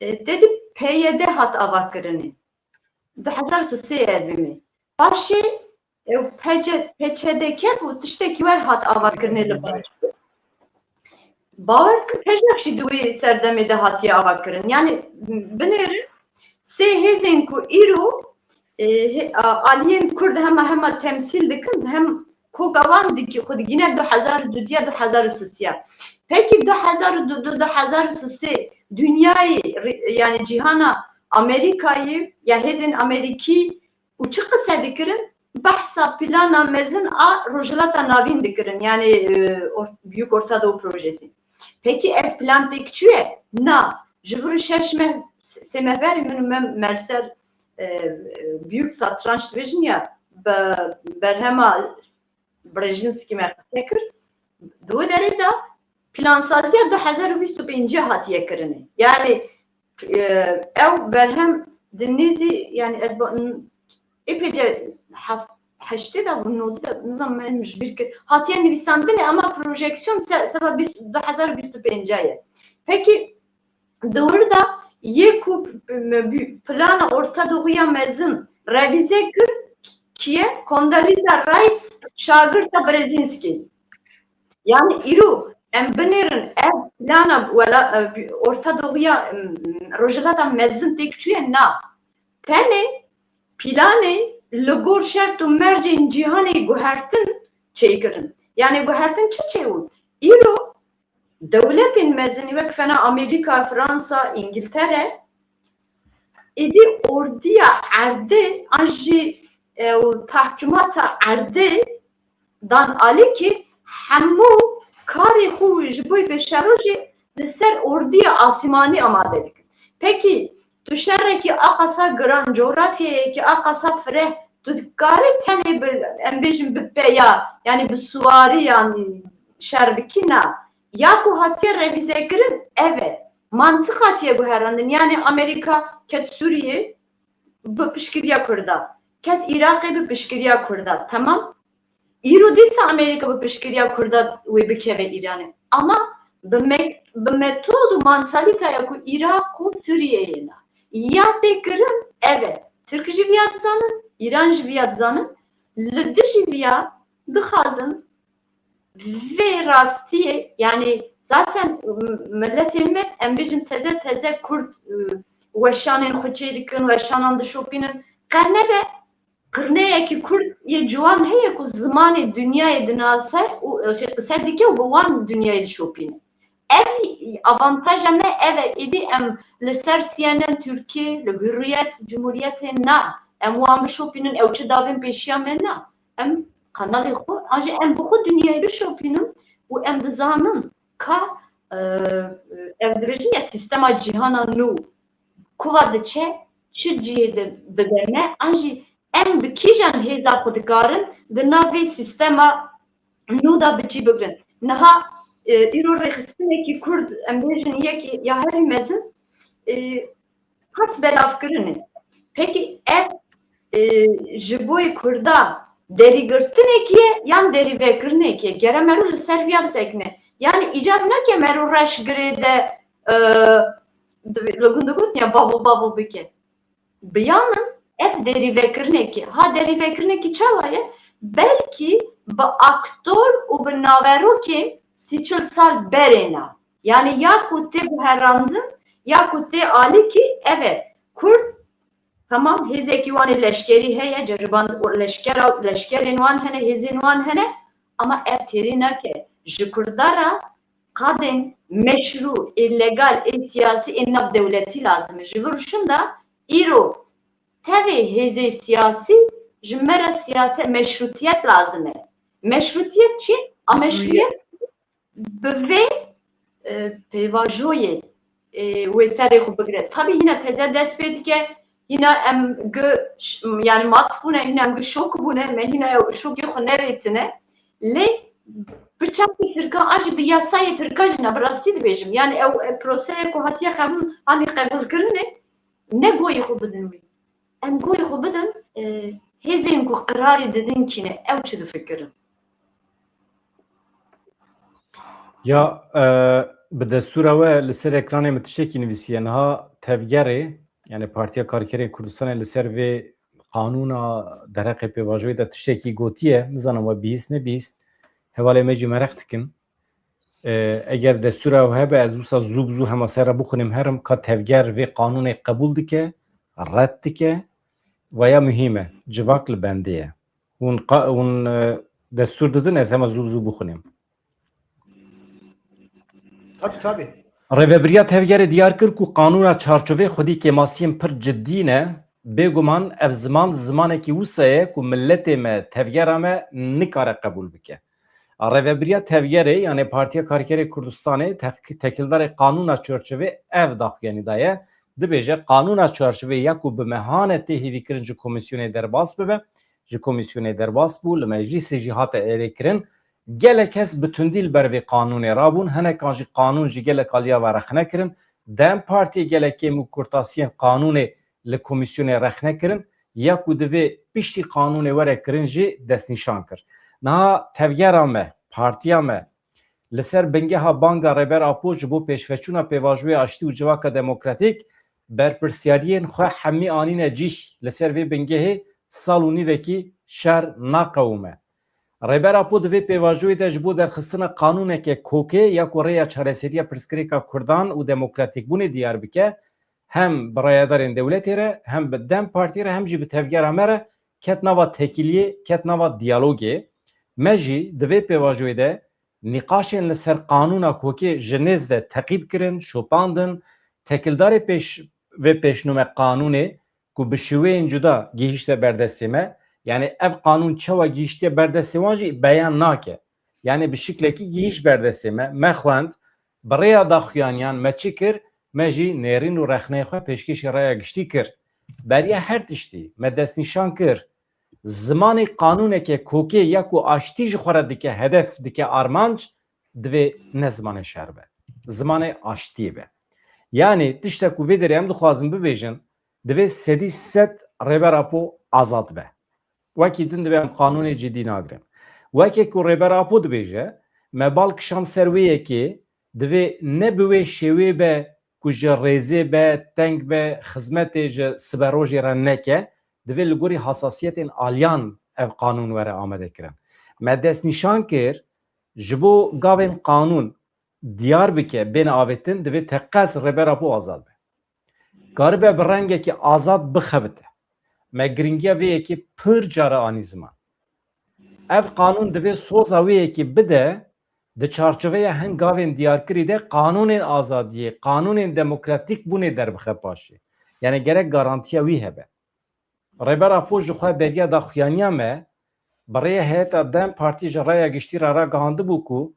e, tedî P Y D hat avakirinê. Du hezar û sê erbî me. Paşê ew P C, P C D ket û tiştekî wer hat avakirinê li Başûr. Bawer dikim pejak jî di wê serdemê de hatiye avakirin. Yani binêrin sê hêzên ku îro, e, hê-, a-, aliyên Kurd hema hema temsîl dikin, hem koka wan dikî, xwe digîne du hezar û dudiya, du hezar û sisiya. Pekî du hezar û du, du hezar û sisê dinyayê, ri-, yani cîhana Amerîkayê ya hêzên Amerîkî û çi qise dikirin? Behsa plana mezin a Rojhilata Navîn dikirin, yani, e, or-, Büyük Orta Doğu Projesi. Pekî ev plan têk çûye? Na. Ji vir û şeş meh, sê meh berî min û me-, Merser, e, e, Büyük Satranç dibêjin ya, be-, berhema Brzezinski me qise kir. Di wê derê de plansaziya du hezar û bîst û pêncî hatiye kirinê. Yani, e, ew berhem di nêzî, yani ez ba-, n-, êpêce heft-, heştê de bû, nodî de, nizam me ji bîr kir. Hatiye nivîsandinê, ama projeksiyon se-, seba bîst, du hezar û bîst û pênc ye. Pekî, di wir de yê ku p-, p-, plana Orta Doğuya mezin revîze kir, kiye? Condoleezza Rice, şagirta Brzezinski. Yani îro em binêrin ev plana wela-, e, Orta Doğuya, m, Rojhilata Mezin têk çûye? Na. Tenê planê li gor şert û mercên cîhanê guhertin çêkirin. Yani guhertin çi çêbû? Îro dewletên mezin wek fena Amerîka, Fransa, Îngiltere, êdî ordiya erdê an jî, e, û tahkûmata erdê dan alîkî hemû karê xwe ji bo pêşerojê li ser ordiya asîmanî amade dikin. Pekî tu şerekî aqasa giran, coğrafyayekî aqasa fireh, tu dikarî tenê bi, em bêjin bi peya, yani bi siwarî, yani şer bikî? Na. Ya ku hatiye revîze kirin, ev e. Mantiq hatiye guherandin. Yani Amerîka ket Sûriyê bi piştgiriya Kurda, ket Iraqê bi piştgiriya Kurda. Temam. Îro dîsa Amerîka bi piştgiriya Kurda wê bikeve Îranê. Ama bi me-, bi metod û mantalîtaya ku Iraq û Sûriyeyê ne. Ya tê kirin, ev e. Tirk jî viya dizanin, Îran jî viya dizanin. Li dijî viya dixwazin vê rastiyê, yani zaten m-, miletên me, em bêjin teze teze Kurd, e, weşanên xwe çê dikin, weşanan dişopînin. Qe nebe qirneyekî Kurd yê ciwan heye ku zimanê dinyayê dinase û, e, şey, qise dike û bi wan dinyayê dişopîne. Ev avantaja me ev e, êdî em li ser C N N Tirkiyê, li Hürriyet, Cumhuriyetê na. Em wan bişopînin, ew çi davên pêşiya me na. Em kanalê xwe, an jî em bi xwe dinyayê bişopînin û em dizanin ka, e, ev dibêjin ya sîstema cîhana nû kuva diçe, çi cihê di-, dide me, an jî em bi kîjan hêza xwe dikarin di nav vê sîstema nû de bi cî bigirin. Niha, e, îro rêxistinekî Kurd, em bêjin yekî ya herî mezin, e, hat belavkirinê. Pekî ev, e, ji bo yê Kurda derîgirtinekî ye yan derîvekirinekî ye? Gere mero li ser viya bisekine. Yani îcab nake mero reş girê de, e, di-, li gund digot ya bavo bavo bike. Bi ya min ev derîvekirinekî. Ha, derîvekirinekî çawa ye? Belkî bi aktor û bi naverokên sî çil sal berê ne. Yani ya ku tê guherandin, ya ku tê alîkî, ev e. Kurd, temam, hêzekî wan ê leşkerî heye, ceriband û leşkera, leşkerên wan hene, hêzên wan hene, ama ev têrî nake. Ji Kurda re qadên meşrû, ê legal, ê siyasî, ê navdewletî lazim e. Ji vir şinda îro tevê hêzê siyasî ji me re siyase-, meşrûtiyet lazim e. Meşrûtiyet çi? A meşrûtiyet bi vê, e, pêvajoyê, e, wê serê xwe bigire. Tabî hîna teze dest pê dike, hîna em gi ş-, yani mat bûne, hîna em gi şok bûne, me hîna ew şokê xwe nevêtine. Lê bi çapê Tirkan, an jî bi yasayê Tirkan jî ne, bi rastî dibêjim. Yani ew, e, proseya ku hatiye qebûl, hanî qebûlkirinê, ne goyê xwe bidin wî. Em goyê xwe bidin, e, hêzên ku qirarê didin kî ne, ew çi difikirin? Ya, e, bi destûra we li ser ekranê min tiştekî nivîsiye. Niha tevgerê, yani Partiya Karkerên Kurdistanê li ser vê qanûna derheqê pêvajoyê de tiştekî gotiye. Nizanim we bihîst nebihîst. Hevalê me jî mereq dikin. E, eger destûra we hebe, ez wisa zû bi zû hema ser re bixwînim herim ka tevger vê qanûnê qebûl dike, red dike, ve ya muhîm e, civak li bendê ye. Hûn qa-, hûn, e, Destûr didin, ez hema zû bi zû bixwînim. Tabii, tabii. Rêvebiriya Tevgerê diyar kir ku qanûna çarçovê xwedî kêmasiyên pir cidî ne. Bêguman ev ziman zimanekî wisa ye ku miletê me, tevgera me nikare qebûl bike. Rêvebiriya Tevgerê, yanê Partiya Karkerê Kurdistanê, tek-, tekildarê qanûna çarçovê ev daxuyanî daye. Dibêje, qanûna çarçovê ya ku bi mehan e tê hêvîkirin ji komîsyonê derbas bibe, ji komîsyonê derbas bû, li meclîsê jî hate erêkirin. Gelek kes bi tundî li ber vê qanûnê rabûn, hinekan jî qanûn ji gelek aliya ve rexne kirin. DEM Partiyê gelek kêm û kurtasiyên qanûnê li komîsyonê rexne kirin, ya ku divê piştî qanûnê were kirin jî destnîşan kir. Niha tevgera me, partiya me, li ser bingeha banga Rêber Apo ji bo pêşveçûna pêvajoyê aştî û civaka demokratîk berpirsiyariyên xwe hemî anîne cih. Li ser vê bingehê sal û nîvekî şer naqewime. Rêber Apo di vê pêvajoyê de ji bo derxistina qanûneke kokê ya ku rêya çareseriya pirsgirêka Kurdan û demokratîkbûnê diyar bike, hem bi rayedarên dewletê re, hem bi DEM Partî re, hem jî bi tevgera me re ket nava tekiliyê, ket nava diyalogê. Me jî di vê pêvajoyê de nîqaşên li ser qanûna kokê ji nêz ve teqîb kirin, şopandin. Tekildarê pêş vê pêşnûme qanûnê ku bi şêweyên cuda gihîşte ber destê me, yanî ev qanûn çawa gihîştiye ber destê wan jî beyan nake. Yanî bi şiklekî gihîşt ber destê me, me xwend, bi rêya daxuyaniyan me çi kir, me jî nêrîn û rexneyê xwe pêşkêşî raya giştî kir. Beriya her tiştî me destnîşan kir, zimanê qanûneke kokê ya ku aştî ji xwe re dike hedef, dike armanc, divê ne zimanê şer be. Zimanê aştiyê be. Yanî tiştek ku vê derê em dixwazin bibêjin, divê sedî sed Rêber Apo azad be. Wekî din divê em qanûnê cidî nagirin. Weke ku Rêber Apo dibêje, me bal kişand ser wê yekê, divê ne bi wê şêwê be ku ji rêzê be, teng be, xizmetê ji siberojê re neke, divê li gorî hasasiyetên aliyan ev qanûn were amade kirin. Me destnîşan kir, ji bo gavên qanûn diyar bike, bêne avêtin, divê teqez Rêber Apo azad be. Karibe bi rengekî azad bixebite. Me giringiya vê yekê pir cara anî ziman. Ev qanûn divê soza wê yekê bide, di çarçoveya hin gavên diyarkirî de qanûnên azadiyê, qanûnên demokratîk bûnê derbixe paşê. Yanî gerek garantiya wî hebe. Rêber Apo ji xwe beriya daxuyaniya me, bi rêya heyeta DEM Partî ji raya giştî re ragihandibû ku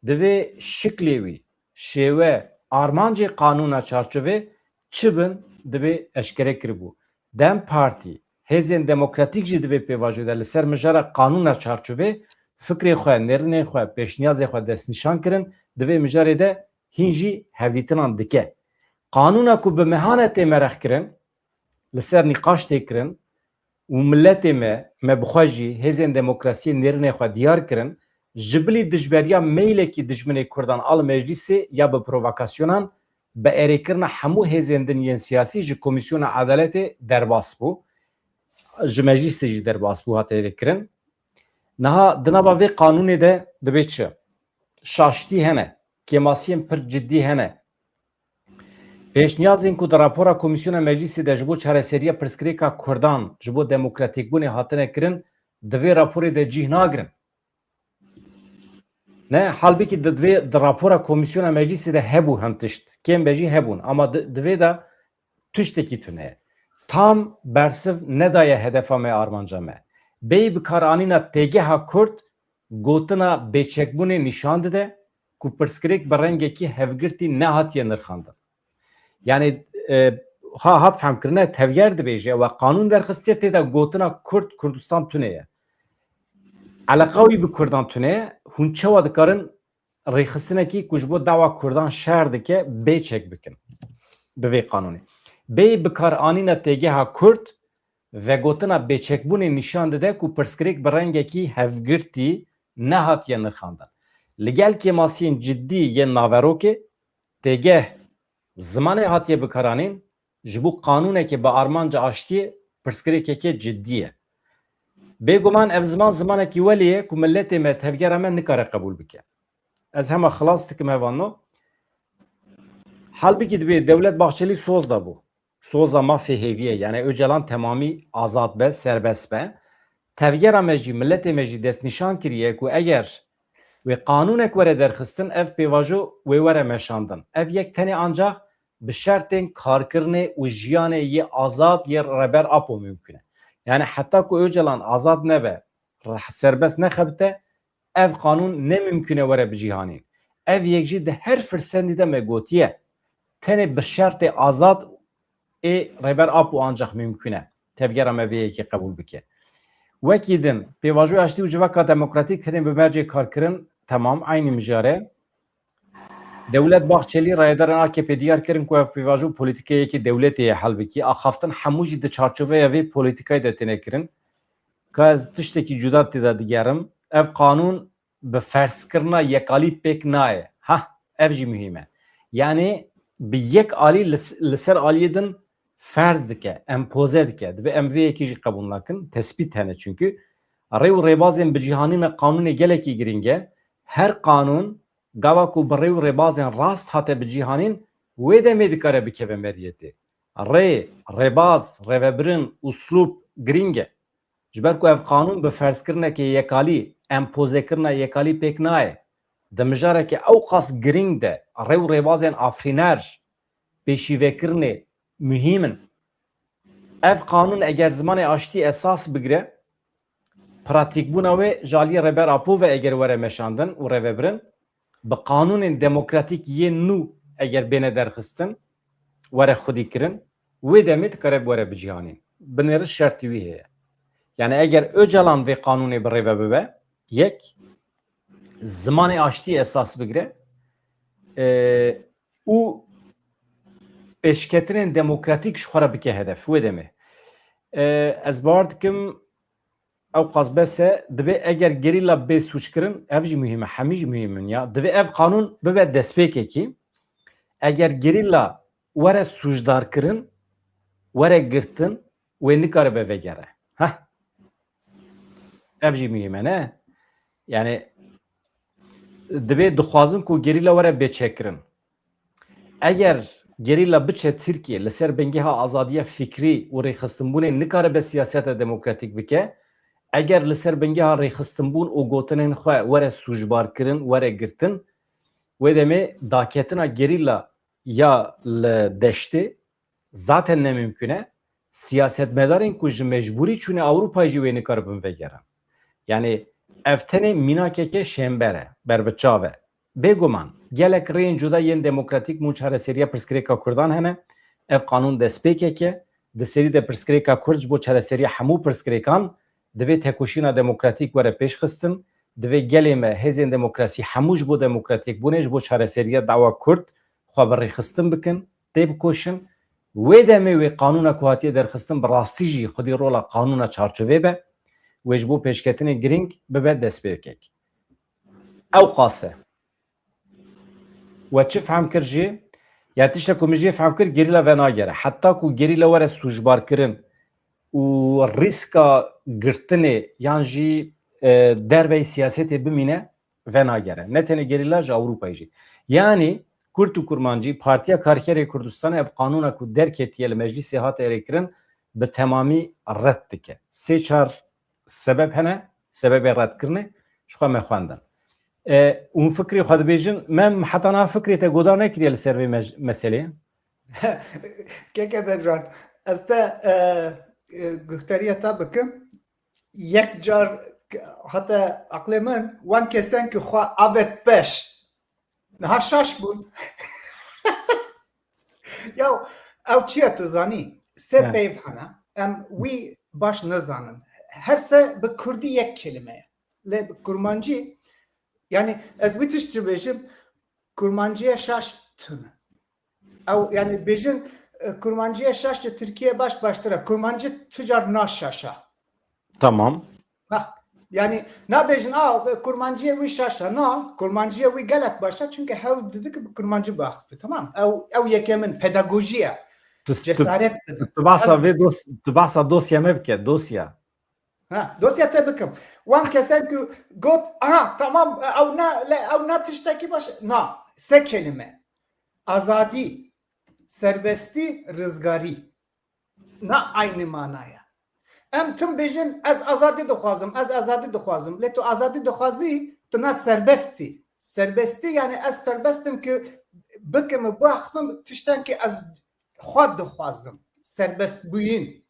divê şiklê wî, şêwe, armancê qanûna çarçovê çi bin, divê eşkere kiribû. DEM Partî, hêzên demokratîk jî di vê pêvajoyê de li ser mijara qanûna çarçovê fikrê xwe, nêrînên xwe, pêşniyazê xwe destnîşan kirin, di vê mijarê de hîn jî hevdîtinan dike. Qanûna ku bi mehan e tê merexkirin, li ser nîqaş tê kirin û miletê me, me bi xwe jî hêzên demokrasiyê nêrînê xwe diyar kirin, ji bilî dijberiya meylekî dijminê Kurdan a li meclîsê ya bi provokasyonan, bi erêkirina hemû hêzên din yên siyasî ji Komîsyona Edaletê derbas bû. Ji meclîsê jî derbas bû, hate erêkirin. Niha di nava vê qanûnê de dibê çi? Şaştî hene, kêmasiyên pir cidî hene. Pêşniyazên ku di rapora Komîsyona Meclîsê de ji bo çareseriya pirsgirêka Kurdan, ji bo demokratîkbûnê hatine kirin, di vê raporê de cih nagirin. Ne, halbikî di, divê, di rapora Komîsyona Meclîsê de hebû hin tişt, kêm be jî hebûn, ama di, divê de tiştekî tune ye. Tam bersiv nedaye hedefa me, armanca me. Bêyî bikaranîna têgeha Kurd gotina bêçekbûnê nîşan dide ku pirsgirêk bi rengekî hevgirtî nehatiye nirxandin. Yanî, e, ha hat fehmkirine, tevger dibêje, we qanûn derxistiye, tê de gotina Kurd, Kurdistan tune ye. Eleqa wî bi Kurdan tune ye, hûn çawa dikarin rêxistinekî ku ji bo dawa Kurdan şer dike bê çek bikin bi vê qanûnê? Bê bikaranîna têgeha Kurd vegotina bêçekbûnê nîşan dide ku pirsgirêk bi rengekî hevgirtî nehatiye nirxandin. Li gel kêmasiyên cidî yên naverokê, têgeh zimanê hatiye bikaranîn, ji bo qanûnekê bi armanca aştiyê pirsgirêkeke cidî ye. Bêguman ev ziman zimanekî welê ye ku miletê me, tevgera me nikare qebûl bike. Ez hema xilas dikim hevalno. Halbikî dibê Dewlet Bahçelî soz de bû. Soza mafê hêviyê, yani Öcalan temamî azad be, serbest be. Tevgera me jî, miletê me jî destnîşan kiriye ku eger wê qanûnek were derxistin, ev pêvajo wê were meşandin. Ev yek tenê ancax bi şertên karkirinê û jiyanê yê azad yê Rêber Apo mimkun e. Yani heta ku Ocalan azad nebe, re-, serbest nexebite, ev qanûn ne mimkun e were bicîhanîn. Ev yek jî di her firsendî de me gotiye. Tenê bi şertê azad ê Rêber Apo ancax mimkun e tevgera me vê yekê qebûl bike. Wekî din, pêvajoya aştî û civaka demokratîk tenê bi mercê karkirin, temam, eynî mijar e. Dewlet Bahçelî, rayedarên A K P diyar kirin ku ev pêvajo polîtîkeyekê dewletê ye hel bikî. Axaftin hemû jî di çarçoveya vê polîtîkayê de têne kirin. Ka ez tiştekî cuda tê de digerim. Ev qanûn bi ferzkirina yekalî pêk nayê. Hah, ev jî muhîm e. Yani bi yek alî li, li ser aliyê din ferz dike, empoze dike. Divê em vê yekê jî qebûl nakin. Tespît hene çünkü. Rê û rêbazên bicîhanîna qanûnê gelekî girîng e. Her qanûn gava ku bi rê û rêbazên rast hate bicîhanîn, wê demê dikare bikeve meriyetê. Rê, rêbaz, rêvebirin, uslûb girîng e. Ji ber ku ev qanûn bi ferzkirineke yekalî, empozekirina yekalî pêk nayê. Di mijareke ewqas girîng de rê û rêbazên afirîner, pêşîvekirinê muhîm in. Ev qanûn eger zimanê aştî esas bigire, pratîkbûna wê ji aliyê Rêber Apo ve eger were meşandin û rêvebirin, bi qanûnên demokratîk yên nû eger bêne derxistin, were xwedîkirin, wê demê dikare were bicîhanîn. Binêrin şertî wî heye. Yani eger Ocalan vê qanûnê bi rê ve bibe, yek, zimanê aştî esas bigire, e, û pêşketinên demokratîk ji xwe re bike hedef. Wê demê. E, ez bawer dikim ewqas bes e. Divê eger gerîla bê sûckirin, ev jî muhîm e, hemî jî muhîm in ya. Divê ev qanûn bibe destpêkekî. Eger gerîla were sûcdarkirin, were girtin, wê nikaribe vegere. Heh. Ev jî muhîm e, ne? Yani divê dixwazin ku gerîla were bê çêkirin. Eger gerîla biçe Tirkiye, li ser bingeha azadiya fikrî û rêxistinbûnê nikaribe siyaseta demokratîk bike, eger li ser bingeha rêxistinbûn û gotinên xwe were sûcbarkirin, were girtin, wê demê daketina gerîla ya li deştê zaten ne mimkun e. Siyasetmedarên ku ji mecbûrî çûne Ewropayê jî wê nikaribin vegerin. Yani ev tenê mînakeke şênber e, berbiçav e. Bêguman, gelek rêyên cuda yên demokratîk bûn çareseriya pirsgirêka Kurdan hene. Ev qanûn destpêkek e. Di serî de pirsgirêka Kurd ji bo çareseriya hemû pirsgirêkan divê tekoşîna demokratîk were pêşxistin. Divê gelê me, hêzên demokrasî hemû ji bo demokratîkbûnê, ji bo çareseriya dawa Kurd xwe bi rêxistin bikin, têbikoşin. Wê demê wê qanûna ku hatiye derxistin bi rastî jî xwedî rola qanûna çarçovê be, wê ji bo pêşketinê girîng bibe destpêkek. Ew qas e. We çi fehm kir jî? Ya tiştek ku min jê fehm kir, gerîla venagere. Heta ku gerîla were sûcbarkirin û rîska girtinê yan jî, e, derveyî siyasetê bimîne, venagere. Ne tenê gerîla, ji Ewropayê jî. Yanî Kurd û Kurmancî, Partiya Karkerê Kurdistanê ev qanûna ku derketiye li meclîsê hate erêkirin, bi temamî red dike. Sê çar sebeb hene, sebebê redkirinê, ji xwe me xwendin. E, hûn fikrê xwe dibêjin, me heta niha fikrê te godar nekiriye li ser vê mej-, meseleyê? Keke Bedran, ez te, e, e, guhdarîya te bikim. Yek car hate aqlê min, wan kesen ki xwe avêt pêş. Niha şaş bûn. Ya, ew çi ye tu zanî? Sê peyv hene. Em wî baş nizanin. Her se bi kurdî yek kelime ye. Lê bi kurmancî, yani ez wî tişt çi bêjim, kurmanciye şaş tune. Ew, yani bêjin, e, kurmanciye şaş ji Tirkiye baş baştir e. Kurmancî tu car naşaşa. Tamam. Ha, yani nabêjin, a, kurmanciye wî şaş e. Na, kurmanciye wî gelek baş e. Çünkü hewl didi ki bi kurmancî biaxife. Tamam. Ew, ew yekemin pedagojî ye. Tu, tu, Cesaret dide. Tu bahsa Ez vê dos-, tu bahsa dosya me bike, dosya. Ha, dosya te bikim. Wan kesen ku got, aha, tamam, ew na, le, ew na tiştekî baş, na, se kelime. Azadî, serbestî, rizgarî. Na aynı manaya. Em tim bêjin, ez azadî dixwazim, ez azadî dixwazim. Lê tu azadî dixwazî, tu ne serbest î. Serbestî, yani ez serbest im ki bikim, biaxivim tiştekî ez xwe dixwazim. Serbest bûyîn.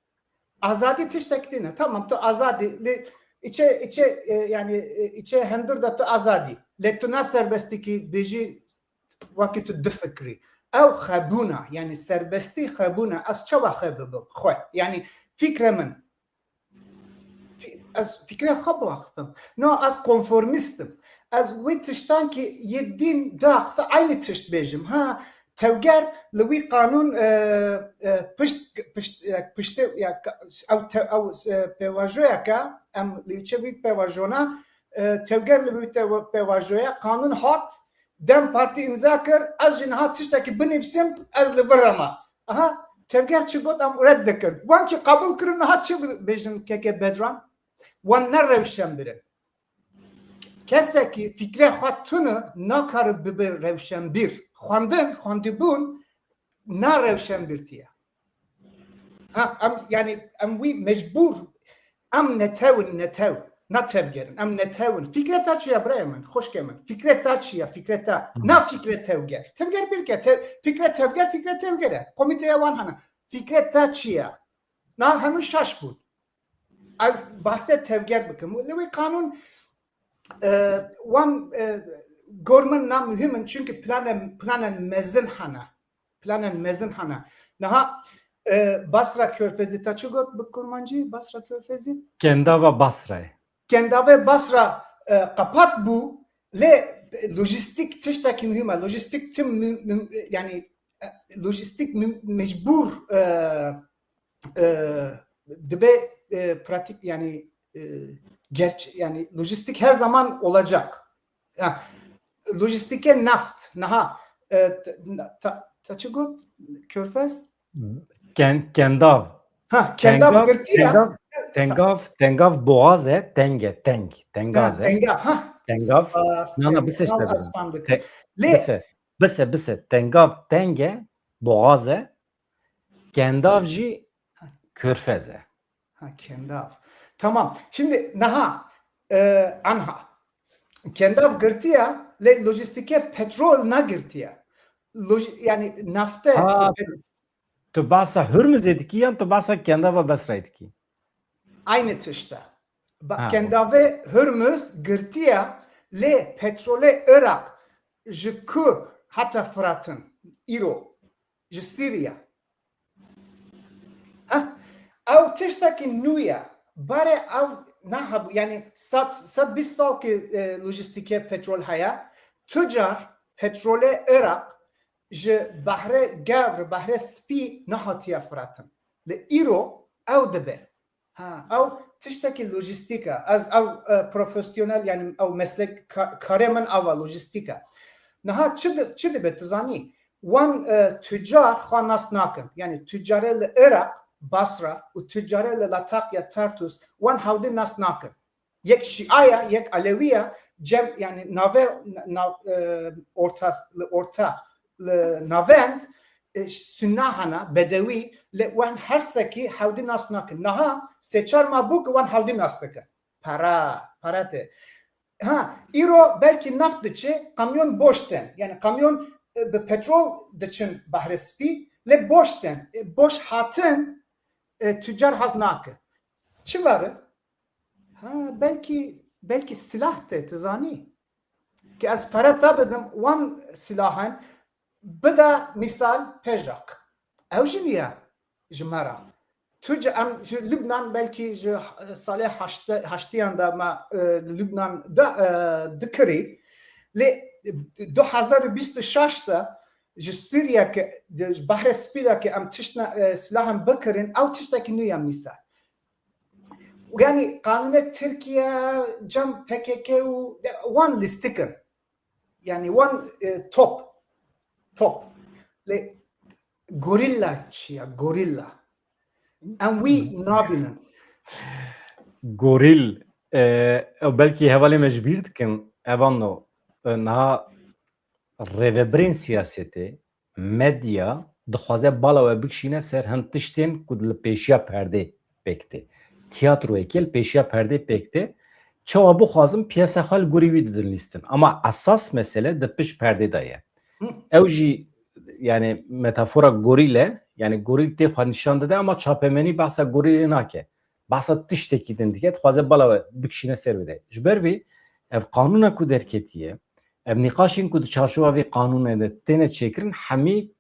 Azadî tiştek din e. Tamam, tu azadî, lê içe, içe, e, yani, e, içe hundir de tu azadî. Lê tu ne serbestî ki bêjî wekî tu difikirî. Ew xwebûn e, yani serbestî xwebûn e. Ez çawa xwe bibim? Xwe. Yani fikre min. Fi-, ez fikre xwe biaxivim. No, ez konformîst im. Ez wê tiştan ki yê din diaxive, eynî tişt bêjim. Ha, tevger li wî qanûn, e, e, pişt, pişt, e, piştê, ya, ka-, ew te-, ew, e, pêvajoyeke, em li çi wî pêvajona, e, tevger li wî te-, pêvajoya qanûn hat, DEM Partî îmza kir, ez jî niha tiştekî binivîsim, ez li vir re me. Aha, tevger çi got, em red dikin. Wan ki qebûl kirin, niha çi bêjin keke Bedran? Wan ne rewşenbîr in. Kesekî fikre xwe tune nakare bibe rewşenbîr. Xwendin, xwendibûn ne rewşenbîrtî ye. Ha, em, yani, em wî mecbûr, em netew in, netew, ne tevger in, em netew in. Fikre te çi ye, birayê min, xwişkê min? Fikre te çi ye, fikre te? Na fikre tevger. Tevger bir ke, te-, fikre tevger, fikre tevger e. Komîteya wan hene. Fikre te çi ye? Na hemû şaş bûn. Ez behsê tevger bikim. Li wê qanûn, e, wan, e, gor min na muhim in, çünkü planen, planen mezin hene. Planen mezin hene. Niha, e, Basra Körfezi te çi got bi kurmancî? Basra Körfezi? Kendava Basrayê. Kendavê Basra, e, qepat bû, lê lojîstîk tiştekî muhim e. Lojîstîk tim mu-, mu-, yani, e, lojîstîk mu-, mecbûr, e, e, dibe, e, pratik, yani, e, gerç-, yani lojistik her zaman olacak. Ya, lojistike naft, naha, e, te-, ta-, ta çi got? Körfez? Ken-, kendav. Ha, kendav girtiye. Tengav, tengav, tengav boğaz e, teng e, teng. Ha, tengaz e. Tengav, ha. Tengav. Spas, na, na, teng. Bise işte. Tamam, ez fam dikim. Te-, lê bise, bise, bise. Tengav teng e, boğaz e. Kendav jî körfez e. Ha, kendav. Tamam. Şimdi naha, e, anha. Kendav girtiye, lê lojistike petrol nagirtiye. Loj-, yani nafte. Ha, pet- tu, tu bahsa Hürmüzê dikî yan tu bahsa kendava Basrayê dikî? Aynı tişt e. Ba-, ha, kendavê Hürmüz girtiye, lê petrolê Iraq ji ku heta Firat'in, îro, ji Siriya. Heh, ew tiştekî nû ye. Barê ew nehebû, yani sed, sed bîst sal ki, e, lojistîkê petrol heye. Tu car petrolê Iraq ji behrê gewr, behrê spî nehatiye firatin. Li îro ew dibe. Ha, ew tiştekî lojistîk e. Ez ew, e, profesyonel, yani ew meslek ka-, karê min ew e, lojistîk e. Niha çi di-, çi dibe, tu zanî? Wan, e, tucar xwe nas nakin. Yani tucarê li Iraq, Basra û tucarê li Latakia, Tartus, wan hewdî nas nakin. Yek Şia ye, yek Elewî ye, cem, yani nave, na-, e, orta, li orta, li navend, e, Sunna hene, Bedewî, li wan her sekî hewdî nas nakin. Niha sê çar ma bû ki wan hewdî nas dikin. Para, para tê. Ha, îro belkî neft diçe, kamyon boş tên. Yani kamyon, e, bi petrol diçin Behrê Spî, lê boş tên. E, boş hatin, e, tucar hez nake. Çi vere? Ha, belkî, belkî silah tê, tu zanî. Ki ez pere te bidim, wan silahan bide misal pejak. Ew jî niye ji me re. Tu ji em ji Lubnan belkî ji salê heşt-, heştiyan de me, e, Lubnan de, e, dikirî. Lê du hezar û bîst û şeş de ji Sûriye ke, de, ji Behrê Spî de ke em tiştne, e, silahan bikirin, ew tiştekî nû ye misal. Yani qanûnê Tirkiye, cem P K K û wan lîstik in. Yani wan, e, top. Top. Lê gorîlla çi ye? Gorîlla. Em wî nabînin. Gorîl, e, ew belkî hevalê me ji bîr dikin. Evan no, e, niha rêvebirên siyasetê, medya dixwaze bala we bikişîne ser hin tiştên ku li pêşiya perdê pêk tê. tiyatroyekê li pêşiya perdê pêk tê. Çawa bixwazin piyesa xwe li gorî wî didin lîstin. Ama esas mesele di pişt perdê de ye. Hı. Ew jî, yani metafora gorîl e, yani gorîl tê xwe nîşan dide ama çapemenî behsa gorîlê nake. Behsa tiştekî din dike, dixwaze bala we bikişîne ser wê de. Ji ber vê ev qanûna ku derketiye, ev nîqaşên ku di çarçowa vê qanûnê de têne çêkirin, hemî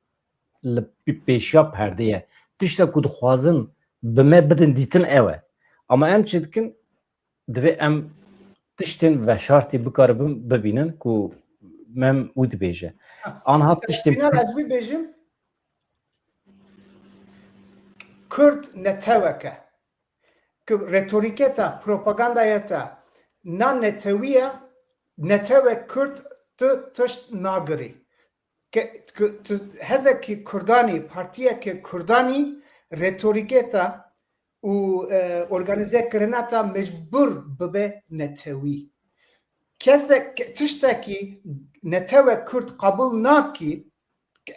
li pê-, pêşiya perdê ye. Tişta ku dixwazin bi me bidin dîtin ew e. Ama em çi dikin? Divê em tiştên veşartî bikaribin bibînin ku Mem wî dibêje. Ha. Aniha tiştên Final ez wî bêjim. Kurd netewek e. Ku retorîke te, propagandaya te na netewî ye, netewek Kurd tu tişt nagirî. Ke, ke, tu hezekî Kurdanî, partiyeke Kurdanî retorîke te û, e, organîzekirina te mecbûr bibe netewî. Kesek, tiştekî netewek Kurd qebûl nakî,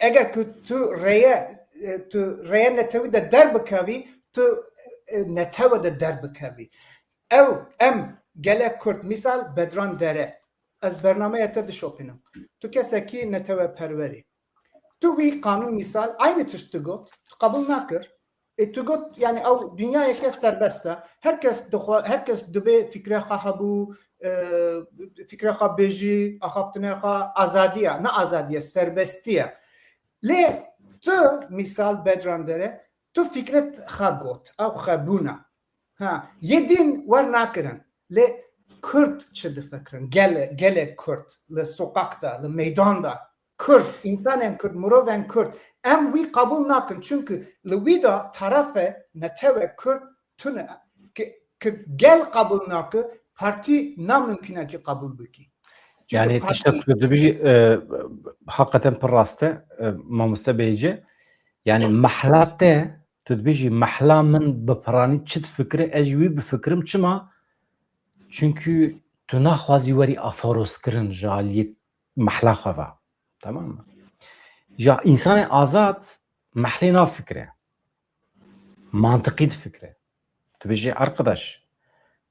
eger ku tu reye, e, tu reye netewî de derbikevî, tu, e, netewe de derbikevî. Ew, em gelek Kurd, mîsal Bedran Dere, ez bernameya te dişopînim. Tu kesekî neteweperwer î. Tu wî qanûn mîsal, aynî tişt tu got, tu qebûl nakir. Ê, tu got, yani ew dinyayeke serbest e. Her kes dixwe-, her kes dibê fikre xwe hebû, e, fikre xwe bêjî, axaftinê xwe, azadiya, ne azadiye, serbestiye. Lê tu, mîsal Bedran Dere, tu fikret xwe got, ew xwebûna. Ha, yê din wer nakirin. Lê Kurd çi difikirin? Gele-, gelek Kurd li sokak de, li meydan de. Kurd, însanên Kurd, mirovên Kurd. Em wî qebûl nakin. Çunku li wî de terefe netewe Kurd tune. Ki, ki gel qebûl nake, partî namimkîn e ki qebûl bikî. Çunku Yani partî tiştek ku tu dibêjî, e, hakikaten pir rast e, e, mamoste Beyce. Yani mehla te, tu dibêjî mehla min bi piranî çi difikire, ez jî wî bifikirim. Çima? Çünkü tu naxwazî werî afarozkirin ji aliyê mehla xwe ve. Tamam mı? Ya însanê azad mehlê nafikire. Mantiqî difikire. Tu bêjî, "Arkadaş,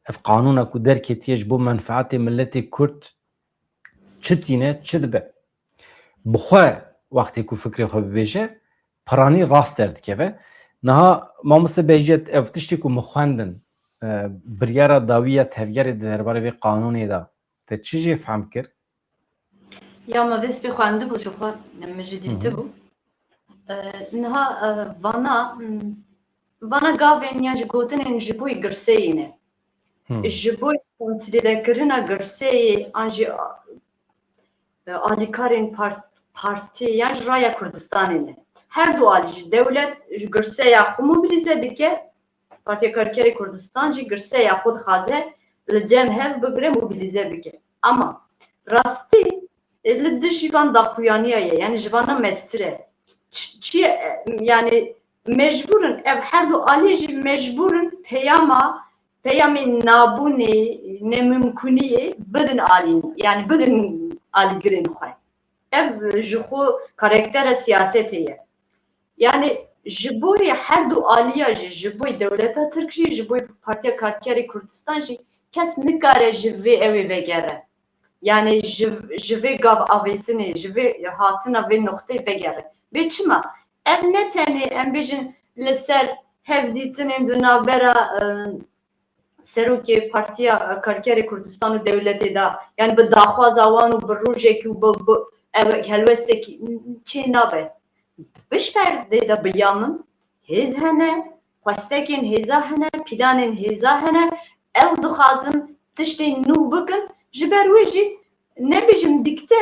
ev qanûna ku derketiye ji bo menfaatê miletê Kurd çi tîne, çi dibe?" Bi xwe wextê ku fikrê xwe bibêje, piranî rast derdikeve. Niha mamoste Beycet, ev tiştê ku min xwendin, e, biryara dawî ya tevgerê di derbarê vê qanûnê de, te çi jê fehm kir? Ya me vê spî xwendibû ji xwe, min jî Hı hı. dîtibû. E, niha, e, vana, m, vana gavên yan jî gotinên ji bo yî girseyî ne. Hı. Ji bo konsolîdekirina girseyê an jî, e, alîkarên par-, partî yan jî Raya Kurdistanê ne. Her du alî jî dewlet ji girseya xwe mobilîze dike, Partiya Karkerê Kurdistan jî girseya xwe dixwaze li cem hev bigire, mobilîze bike. Ama rastî, e, li dijî van daxuyaniya ye, yani ji vana mestir e. Ç-, çi ye, e, yani mecbûr in, ev her du alî jî mecbûr in peyama, peyamê nabûnê, nemimkuniyê bidin alî, yani bidin alîgirên xwe. Ev ji xwe karaktera siyasetê ye. Yani ji bo yê her du aliya jî, ji bo yê dewleta Tirk jî, ji bo yê Partiya Karkerê Kurdistan jî kes nikare ji vê ewê vegere. Yani ji, ji vê gav avêtinê, ji vê hatina vê noqteyê vegere. Vê çima? Ev ne tenê em bêjin li ser hevdîtinên di navbera, e, serokê Partiya Karkerê Kurdistan û dewletê de, yani bi daxwaza wan û bi rojekî û bi, bi ev helwestekî çê nabe. Pişt perdê de bi ya min hêz hene, xwestekên hêza hene, planên hêza hene, ew dixwazin tiştên nû bikin, ji ber wê jî nebêjim dikte,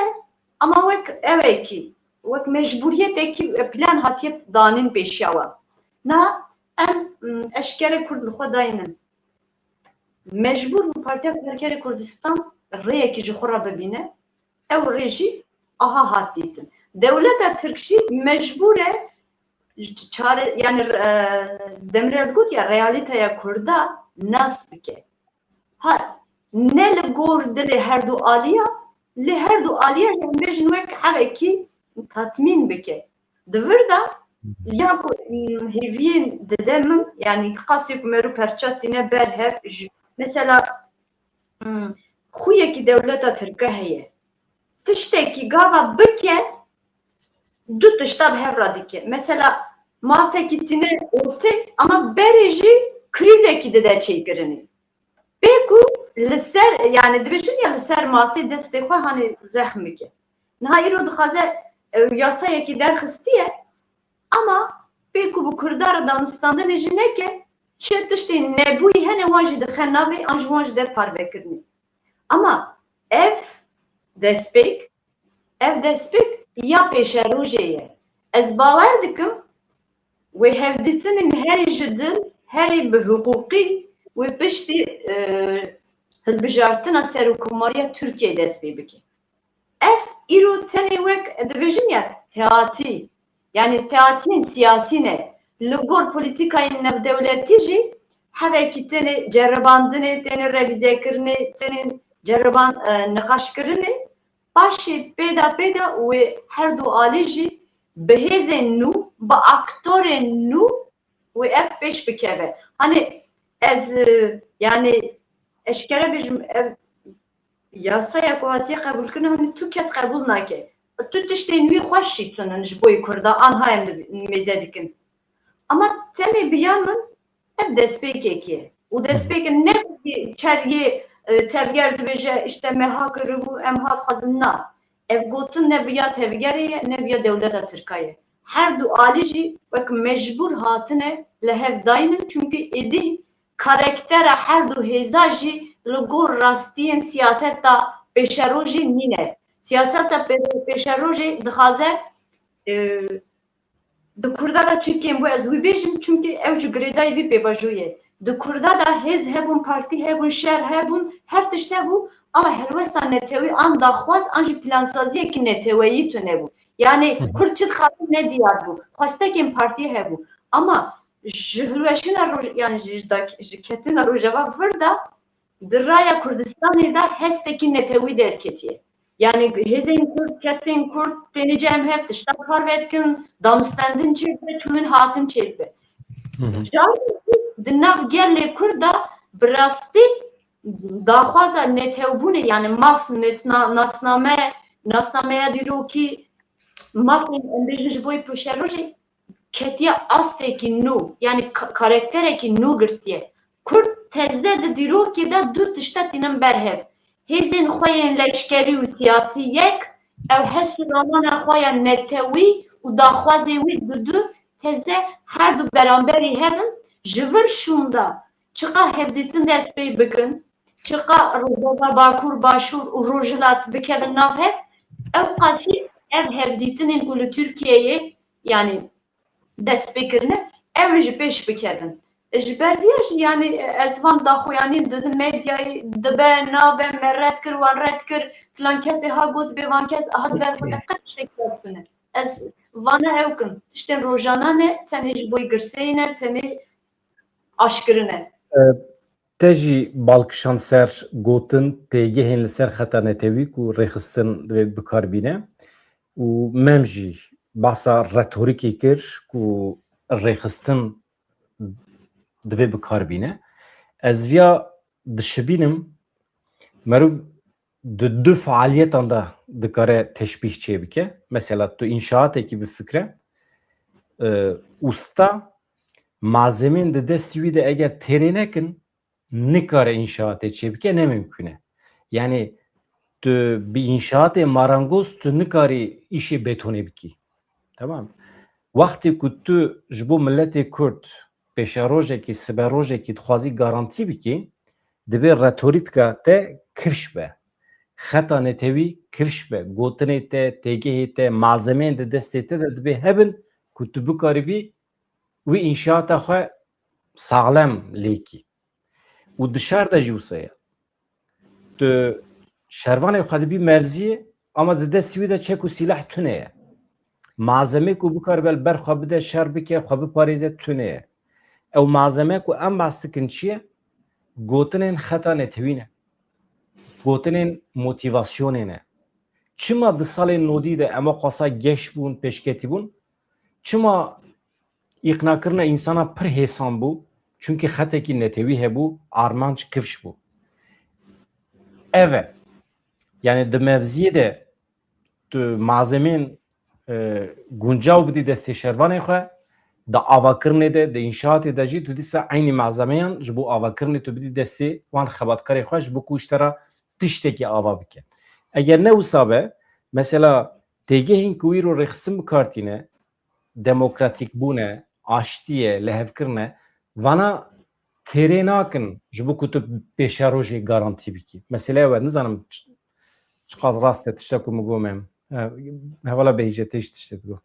ama wek ewekî, wek mecbûriyetekî plan hatiye danîn pêşiya we. Na em, m, eşkere Kurd li xwe daynin. Mecbûr bû Partiya Karkerê Kurdistan rêyekî ji xwe re bibîne. Ew rê jî aha hat dîtin. Dewleta Tirk jî mecbûr e çare, yani, e, Demirel got ya, realîteya Kurda nas bike. Ha, ne li gor dilê her du aliya, lê her du aliya jî em bêjin wek evekî tatmîn bike. Di vir de Ya ku, hmm, hêviyên dide min, yanî qasê ku mero perça tîne ber hev, ji, mesela, hmm, xuyekî dewleta Tirke heye. Tiştekî gava bike, du tişta bi hev re dike. Mesela, mafekî tîne ortê, ama berê jî krîzekî dide çêkirinê. Pê ku li ser, yani dibêjin ya li ser masê destê xwe hanê zexm bike. Niha îro dixwaze, e, yasayekî derxistiye, ama pê ku bi Kurda re danûstandinê jî neke, çi tiştên nebûyî hene wan jî dixe navê, an ji wan jî de parvekirinê. Ama ev destpêk, ev destpêk ya pêşerojê ye. Ez bawer dikim, wê hevdîtinên herî ji dil, herî bi hiqûqî, wê piştî, e, hilbijartina serokkomariya Tirkiyeyê dest pê bike. Ev îro tenê wek dibêjin ya teatî, yani teatiyên siyasî ne. Li gor polîtîkayên navdewletî jî hevekî tenê ceribandinê, tenê revîzekirinê, tenê ceriban, e, niqaşkirinê. Paşê pêda pêda wê her du alî jî bi hêzên nû, bi aktorên nû wê ev pêş bikeve. Hani ez, e, yani eşkere bêjim, ev yasaya ku hatiye qebûlkirin, hani tu kes qebûl nake. Tu tiştên wî xweş jî tunin ji bo yê Kurda, anha em mêze dikin. Ama tenê biya min ev destpêkekê ye. Û destpêkin ne ku çer yê, e, tevger dibêje, işte me ha kiribû, em ha dixwazin, na. Ev gotin ne biya tevgerê ye, ne biya dewleta Tirka ye. Her du alî jî wek mecbûr hatine li hev daynin, çunkî êdî karaktera her du hêza jî li gor rastiyên siyaseta pêşerojê nîne. Siyaseta pê-, pêşerojê dixwaze, e, di Kurda de çi kêm bû, ez wî bêjim, çunkî ew ji girêdayî vî pêvajoyê ye. Di Kurda de hêz hebûn, partî hebûn, şer hebûn, her tişt hebû, ama helwesta netewî an daxwaz, an jî plansaziyekî neteweyî tune bû. Yani Hı hı. Kurd çi dixwaze nediyar bû. Xwestekên partiyê hebû. Ama ji hilweşina roj-, yani ji dak-, ji ketina Rojava vir de di raya Kurdistanê de hestekî netewî derketiye. Yani hêzên Kurd, kesên Kurd, tênê cem hev tişta parve dikin, damistendin çêdibe, çûyîn hatin çêdibe. Hı hı. Carên di nav gelê Kurd de bi rastî daxwaza netewbûnê, yani maf, nesna-, nasname, nasnameya dîrokî, mafên em bêjin ji bo yê pêşerojê ketiye astekî nû, yani ka-, karakterekî nû girtiye. Kurd teze di dîrokê de du tişta tînin ber hev. Hêzên xwe yên leşkerî û siyasî yek, ew hes û ramana xwe ya netewî û daxwazê wî bi du teze her du beramberî hev in, ji vir şûnda çiqa hevdîtin dest pê bikin, çiqa Rojava, Bakur, Başûr û Rojhilat bikevin nav hev, ew qasî ev hevdîtinên ku li Tirkiyeyê, yani dest pê kirine, ew ê ji pêş bikevin. Ji ber vî ya jî, yani ez van daxuyanî di medyayê dibe, nabe, me red kir, wan red kir, filan kesê ha got bê van kes hat ber xwe de qet tiştek tune. Ez vana ew kin, tiştên rojana ne, tenê ji bo girseyî ne, tenê aşkirin e. E, Te jî bal kişand ser gotin têgehên li ser xeta netewî ku rêxistin divê bi kar bîne û Mem jî behsa retorîkê kir ku rêxistin divê bi kar bîne. Ez viya dişibînim, meriv di du fealiyetan de dikare teşbîh çêbike. Mesela tu înşaatekî bifikre, e, usta malzemên di destî wî de eger têrê nekin, nikare înşaatê çêbike, ne mimkun e. Yani tu bi înşaatê marangoz tu nikarî îşê betonê bikî. Tamam. Wextê ku tu ji bo miletê Kurd pêşerojekî, siberojekî dixwazî garantî bikî, divê retorîka te kifş be. Xeta netewî kifş be. Gotinê te, têgehê te, malzemeyên di destê te de dibê hebin ku tu bikaribî wî înşaata xwe saxlem lêkî. Û di şer de jî wisa ye. Tu şervanê xwe dibî mevziyê, ama di destî wî de çek û sîleh tune ye. Malzemê ku bikaribe li ber xwe bide, şer bike, xwe biparêze, tune ye. Ew malzeme ku em behs dikin çi ye? Gotinên xeta netewî ne. Gotinên motîvasyonê ne. Çima di salên nodî de ema xwesa geş bûn, pêşketî bûn? Çima îqnakirina însana pir hêsan bû, çunkî xetekî netewî hebû, armanc kifş bû. Ev e. Yani di mevziyê de tu malzemên, e, guncaw bidî destê şervanê xwe, di avakirinê de, di înşaatê de jî tu dîsa eynî malzemeyan ji bo avakirinê tu bidî destê wan xebatkarê xwe ji bo ku ji te re tiştekî ava bike. Eger ne wisa be, mesela têgehên ku îro rêxistin bi kar tîne, demokratîkbûn e, aştî ye, lihevkirin e, vana têrê nakin ji bo ku tu pêşerojê garantî bikî. Mesele ew e, nizanim ç-, çiqas rast e tişta ku min got em. E, hevala Behîce tê jî tiştê bigo.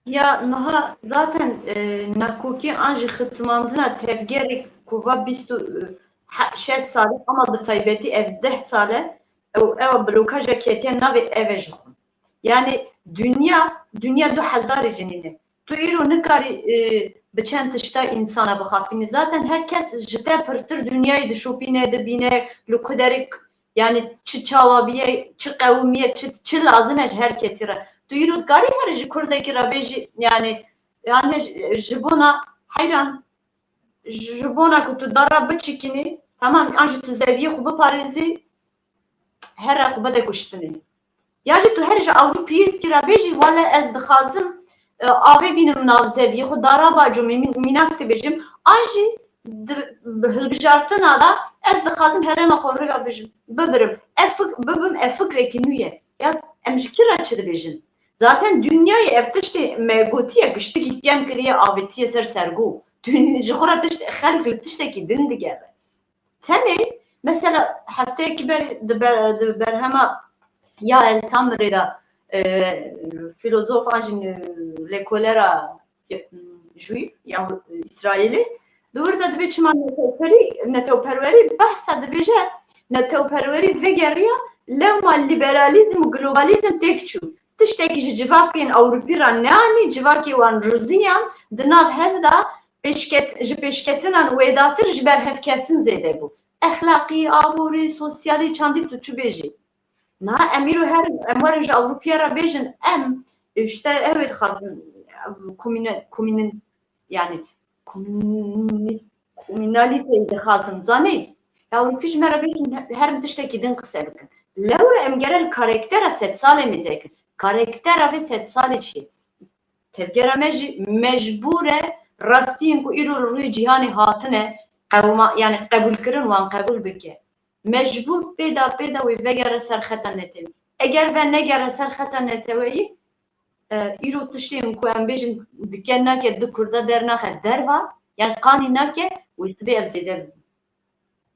Ya niha zaten, e, nakokî an jî xitmandina tevgerê ku va bîst û, e, he-, şeş sal e, ama bi taybetî ev deh sal e, ew, ew blokaja ketiye navê ev e ji xwe. Yani dinya, dinya du hezarê jî nîne. Tu îro nikarî, e, bi çend tişta însana bixapînî. Zaten her kes ji te pirtir dinyayê dişopîne, dibîne, li ku derê k-, yani çi çawa biye, çi qewimiye, çi, çi lazim e ji her kesî re. Tu îro dikarî her ji kurdekî re bêjî, yani, yani ji, ji bona heyran, ji, ji bona ku tu dara biçikînî, tamam, an jî tu zeviyê xwe biparêzî, here xwe bide kuştinê. Ya jî tu her ji Ewropîkî re bêjî, wele ez dixwazim, e, avê bînim nav zeviyê xwe, dara bacomê, mîn-, mînak dibêjim, an jî di, bi hilbijartina de ez dixwazim herêma xwe rêve bijim, bibirim. Ev fik-, bibim, ev fikrekî nû ye. Ya em ji kî re çi dibêjin? Zaten dinyayê ev tiştê me gotiye, giştikî kem kiriye, avêtiye ser sergo. Dun-, ji xwe re tişt-, xelk li tiştekî din digere. Tenê, mesela, hefteyekî berî di ber-, di berhema Yael Tamirê de, e, filozof an jî lêkolera, e, Jûyî, ya Îsraîlî, di wir de dibê çima netewperî-, netewperwerî behsa dibêje, netewperwerî vegeriya lewma lîberalîzm û globalîzm têk çû. Tiştekî ji civakên Ewropî re neanî, civakê wan riziyan, di nav hev de pêşket-, ji pêşketinan wêdatir ji berhevkeftin zêde bû. Exlaqî, aborî, sosyalî, çandî tu çi bêjî. Niha em îro herin, em werin ji Ewropiya re bêjin, em, işte, ew ê dixwazin, komîne-, komînin-, yani, komîni-, komînalîteyê dixwazin, zanî? Ya Ewropî ji me re bêjin, herin tiştekî din qise bikin. Lewre em gere li karaktera sedsalê mêze kin. Karaktera vê sedsalê çi ye? Tevgera me jî mecbûr e rastiyên ku îro li rûyê cîhanê hatine qewma-, yani qebûlkirin wan qebûl bike. Mecbûr pêda pêda wê vegere ser xeta netewî. Eger venegere ser xeta neteweyî, e, îro tiştên ku em bêjin dike nake, di kurda dernaxe derva, yani qanî nake, wê sibê ev zêde bibin.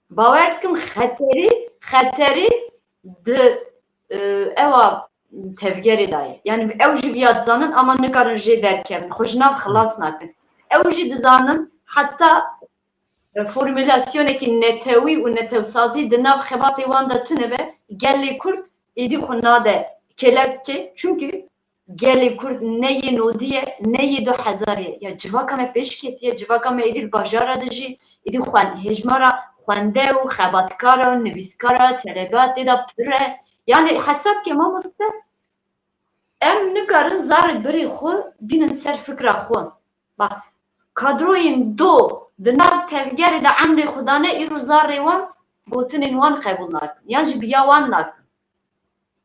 Bawer dikim xeterî, xeterî di, e, ewa tevgerê de ye. Yani ew jî viya dizanin ama nikarin jê derkevin. Xwe ji nav xilas nakin. Ew jî dizanin heta, e, formulasyonekî netewî û netewsazî di nav xebatê wan de tune be, gelê Kurd êdî xwe nade kêlekê. Çunkî gelê Kurd ne yê nodî ye, ne yê du hezarî ye. Ya civaka me pêş ketiye, civaka me êdî li bajara de jî, êdî xwen-, hêjmara xwende û xebatkara û nivîskara, teleba tê de pir e. Yani hesab ke mamoste, em nikarin zarê birê xwe bînin ser fikra xwe. Bak, kadroyên do di nav tevgerê de emrê xwe dane, îro zarê wan gotinên wan qebûl nakin. Yan jî biya wan nakin.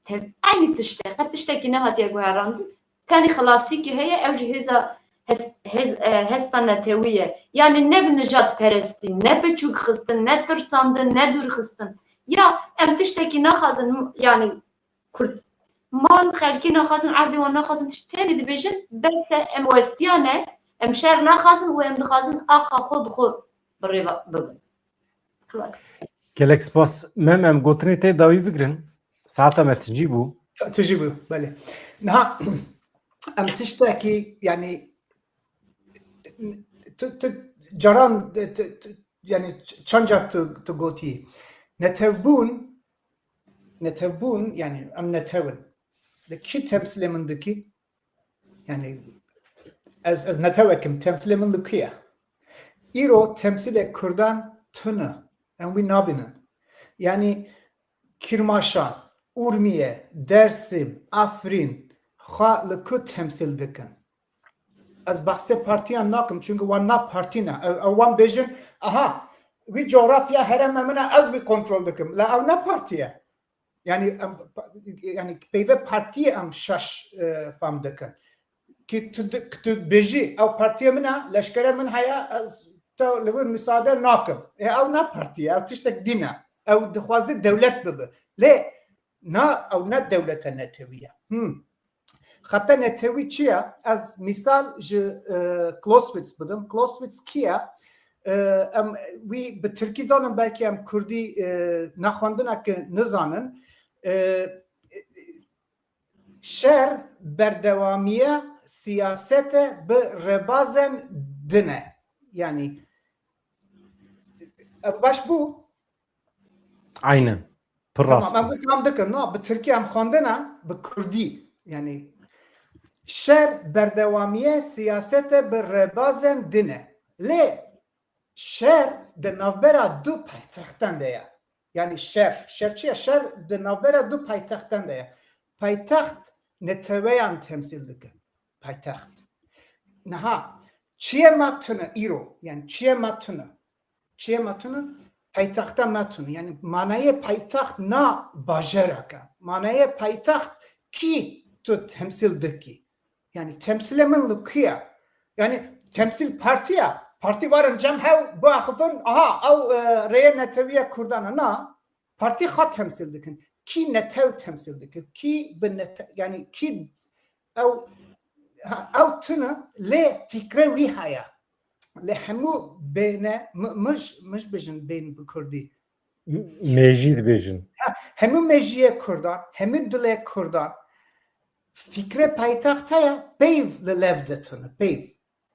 Tev-, eynî tişt e. Qet tiştekî nehatiye guherandin. Tenê xilasîkî heye, ew jî hêza hes-, hez-, e, hesta netewî ye. Yani ne bi nijadperestî, ne piçûk xistin, ne tirsandin, ne dûr xistin. Ya em tiştekî naxwazin, yani Kurd. Mal xelkê naxwazin, erdê wan naxwazin, tişt tenê dibêjin, bes e, em westiya ne, em şer naxwazin û em dixwazin axa xwe bi xwe bi rê ve bibin. Xilas. Gelek spas. Mem, em gotinê te dawî bigirin. Saeta me tijî bû. Tijî bû, belê. Niha em tiştekî, yani, tu, tu caran, tu, tu, yani, çend car tu, tu gotî. Netewbûn, netewbûn, yani, em netew in. Li kî temsîlê min dikî? Yani ez, ez netewek im, temsîlê min li ku ye? Îro temsîlê kurdan tune, em wî nabînin. Yani Kîrmaşan, Urmiye, Dersim, Afrîn, xwe li ku temsîl dikin? Ez behsê partiyan nakim, çünkü wan na partî ne. Ew, ew wan bêjin, aha, wî coğrafya herêma min e, ez wî kontrol dikim. La ew ne partî ye. Yani, em, pa-, yani peyve partî em şaş, e, fam dikin. Ki tu di-, ki tu bêjî, ew partiya min e, leşkere min heye, ez te li wir müsaade nakim. E, ew ne partî ye, ew tiştek din e. Ew dixwaze dewlet bibe. Lê na, ew ne dewleta netewî ye. Hmm. Xeta netewî çi ye? Ez mîsal ji, e, Clausewitz bidim. Clausewitz kî ye? E, em wî bi tirkî zanin, belkî em kurdî, e, nexwendineke nizanin. E, şer berdewamiye siyasete bi rêbazên din e. Yani, ev baş bû? Aynen. Pir rast. Tamam, em bi tam dikin. No, bi tirkî em xwendina, bi kurdî. Yani, şer berdewamiye siyasete bi rêbazên din e. Lê şer di navbera du paytextan de ye. Yani şer, şer çi ye? Şer di navbera du paytextan de ye. Paytext neteweyan temsîl dikin. Paytext. Niha çiyê me tune îro, yani çiyê me tune. Çiyê me tune, paytexta me tune. Yani manayê paytext na bajarek e. Manayê paytext kî tu temsîl dikî. Yani temsîlê min li ku ye? Yani temsîl partî ye. Partî werin cem hev biaxifin, aha, ew, e, rêyê netewî ye kurdan e. Na, partî xwe temsîl dikin. Kî netew temsîl dikin? Kî bi nete-, yani kî ew, ha, ew tune lê fikre wî heye. Lê hemû bêne, mi-, mij, mij bijin bên bi kurdî. Mêjî dibêjin. Ha, hemû mêjiyê kurdan, hemû dilê kurdan. Fikre paytext heye, peyv li lev de tune, peyv.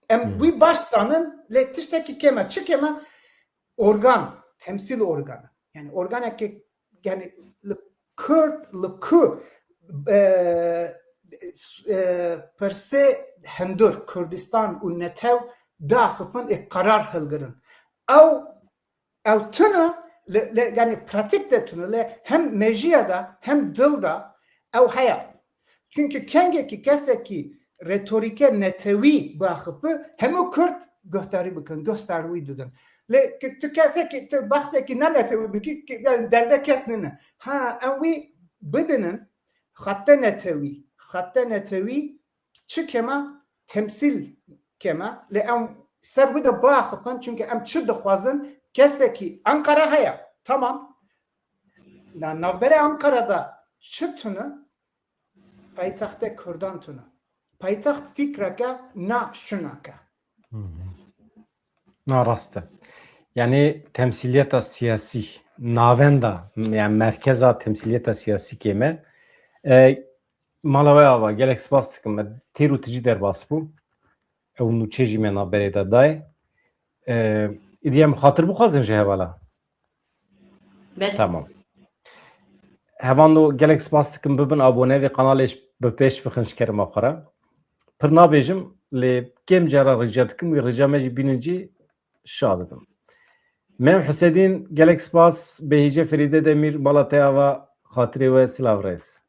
Em Hmm. wî baş zanin, lê tiştekî kêm e. Çi kêm e? Organ, temsîl organı. Yani organekê, yani li kurd, li ku, e, e, pirsê hundir Kurdistan û netew daxifin ê qerar hilgirin. Ew, ew tune, li, li, yani pratik de tune, lê hem mêjiya de, hem dil de ew heye. Çünkü kengekî kesekî retorîke netewî biaxifi, hemû Kurd guhdarî bikin, guhdar wî didin. Lê ki-, tu kesekî, tu behsekî ne netewî bikî, ki-, yani derde kes nîne. Ha, em wî bibînin, xette netewî, xette netewî çi keme? Temsîl keme. Lê em ser wî de biaxifin, çünkü em çi dixwazin? Kesekî Ankara heye, tamam. Na-, navbera Ankara de çi tune? Paytextê Kurdan tune. Paytext fikreke na şunake. Hı hı. Na rast e. Yani temsiliyeta siyasî, navenda, yani merkeza temsiliyeta siyasî kême. E, mala we ava, gelek spas dikim. Me têr û tijî derbas bû. Ew nûçe jî me navberê de dayê. E, îdî em xatir bixwazin ji hevala. Belê. Tamam. Hevano gelek spas dikim, bibin abone vê kanalê, bi pêş bixin ji kerema xwe re. Pir nabêjim, lê kêm cara rica dikim, wî rica me jî bînin cî, şa dibim. Mem Husedîn, gelek spas, Behîce Ferîde Demîr, mala te ava, xatirê we, silav rêz.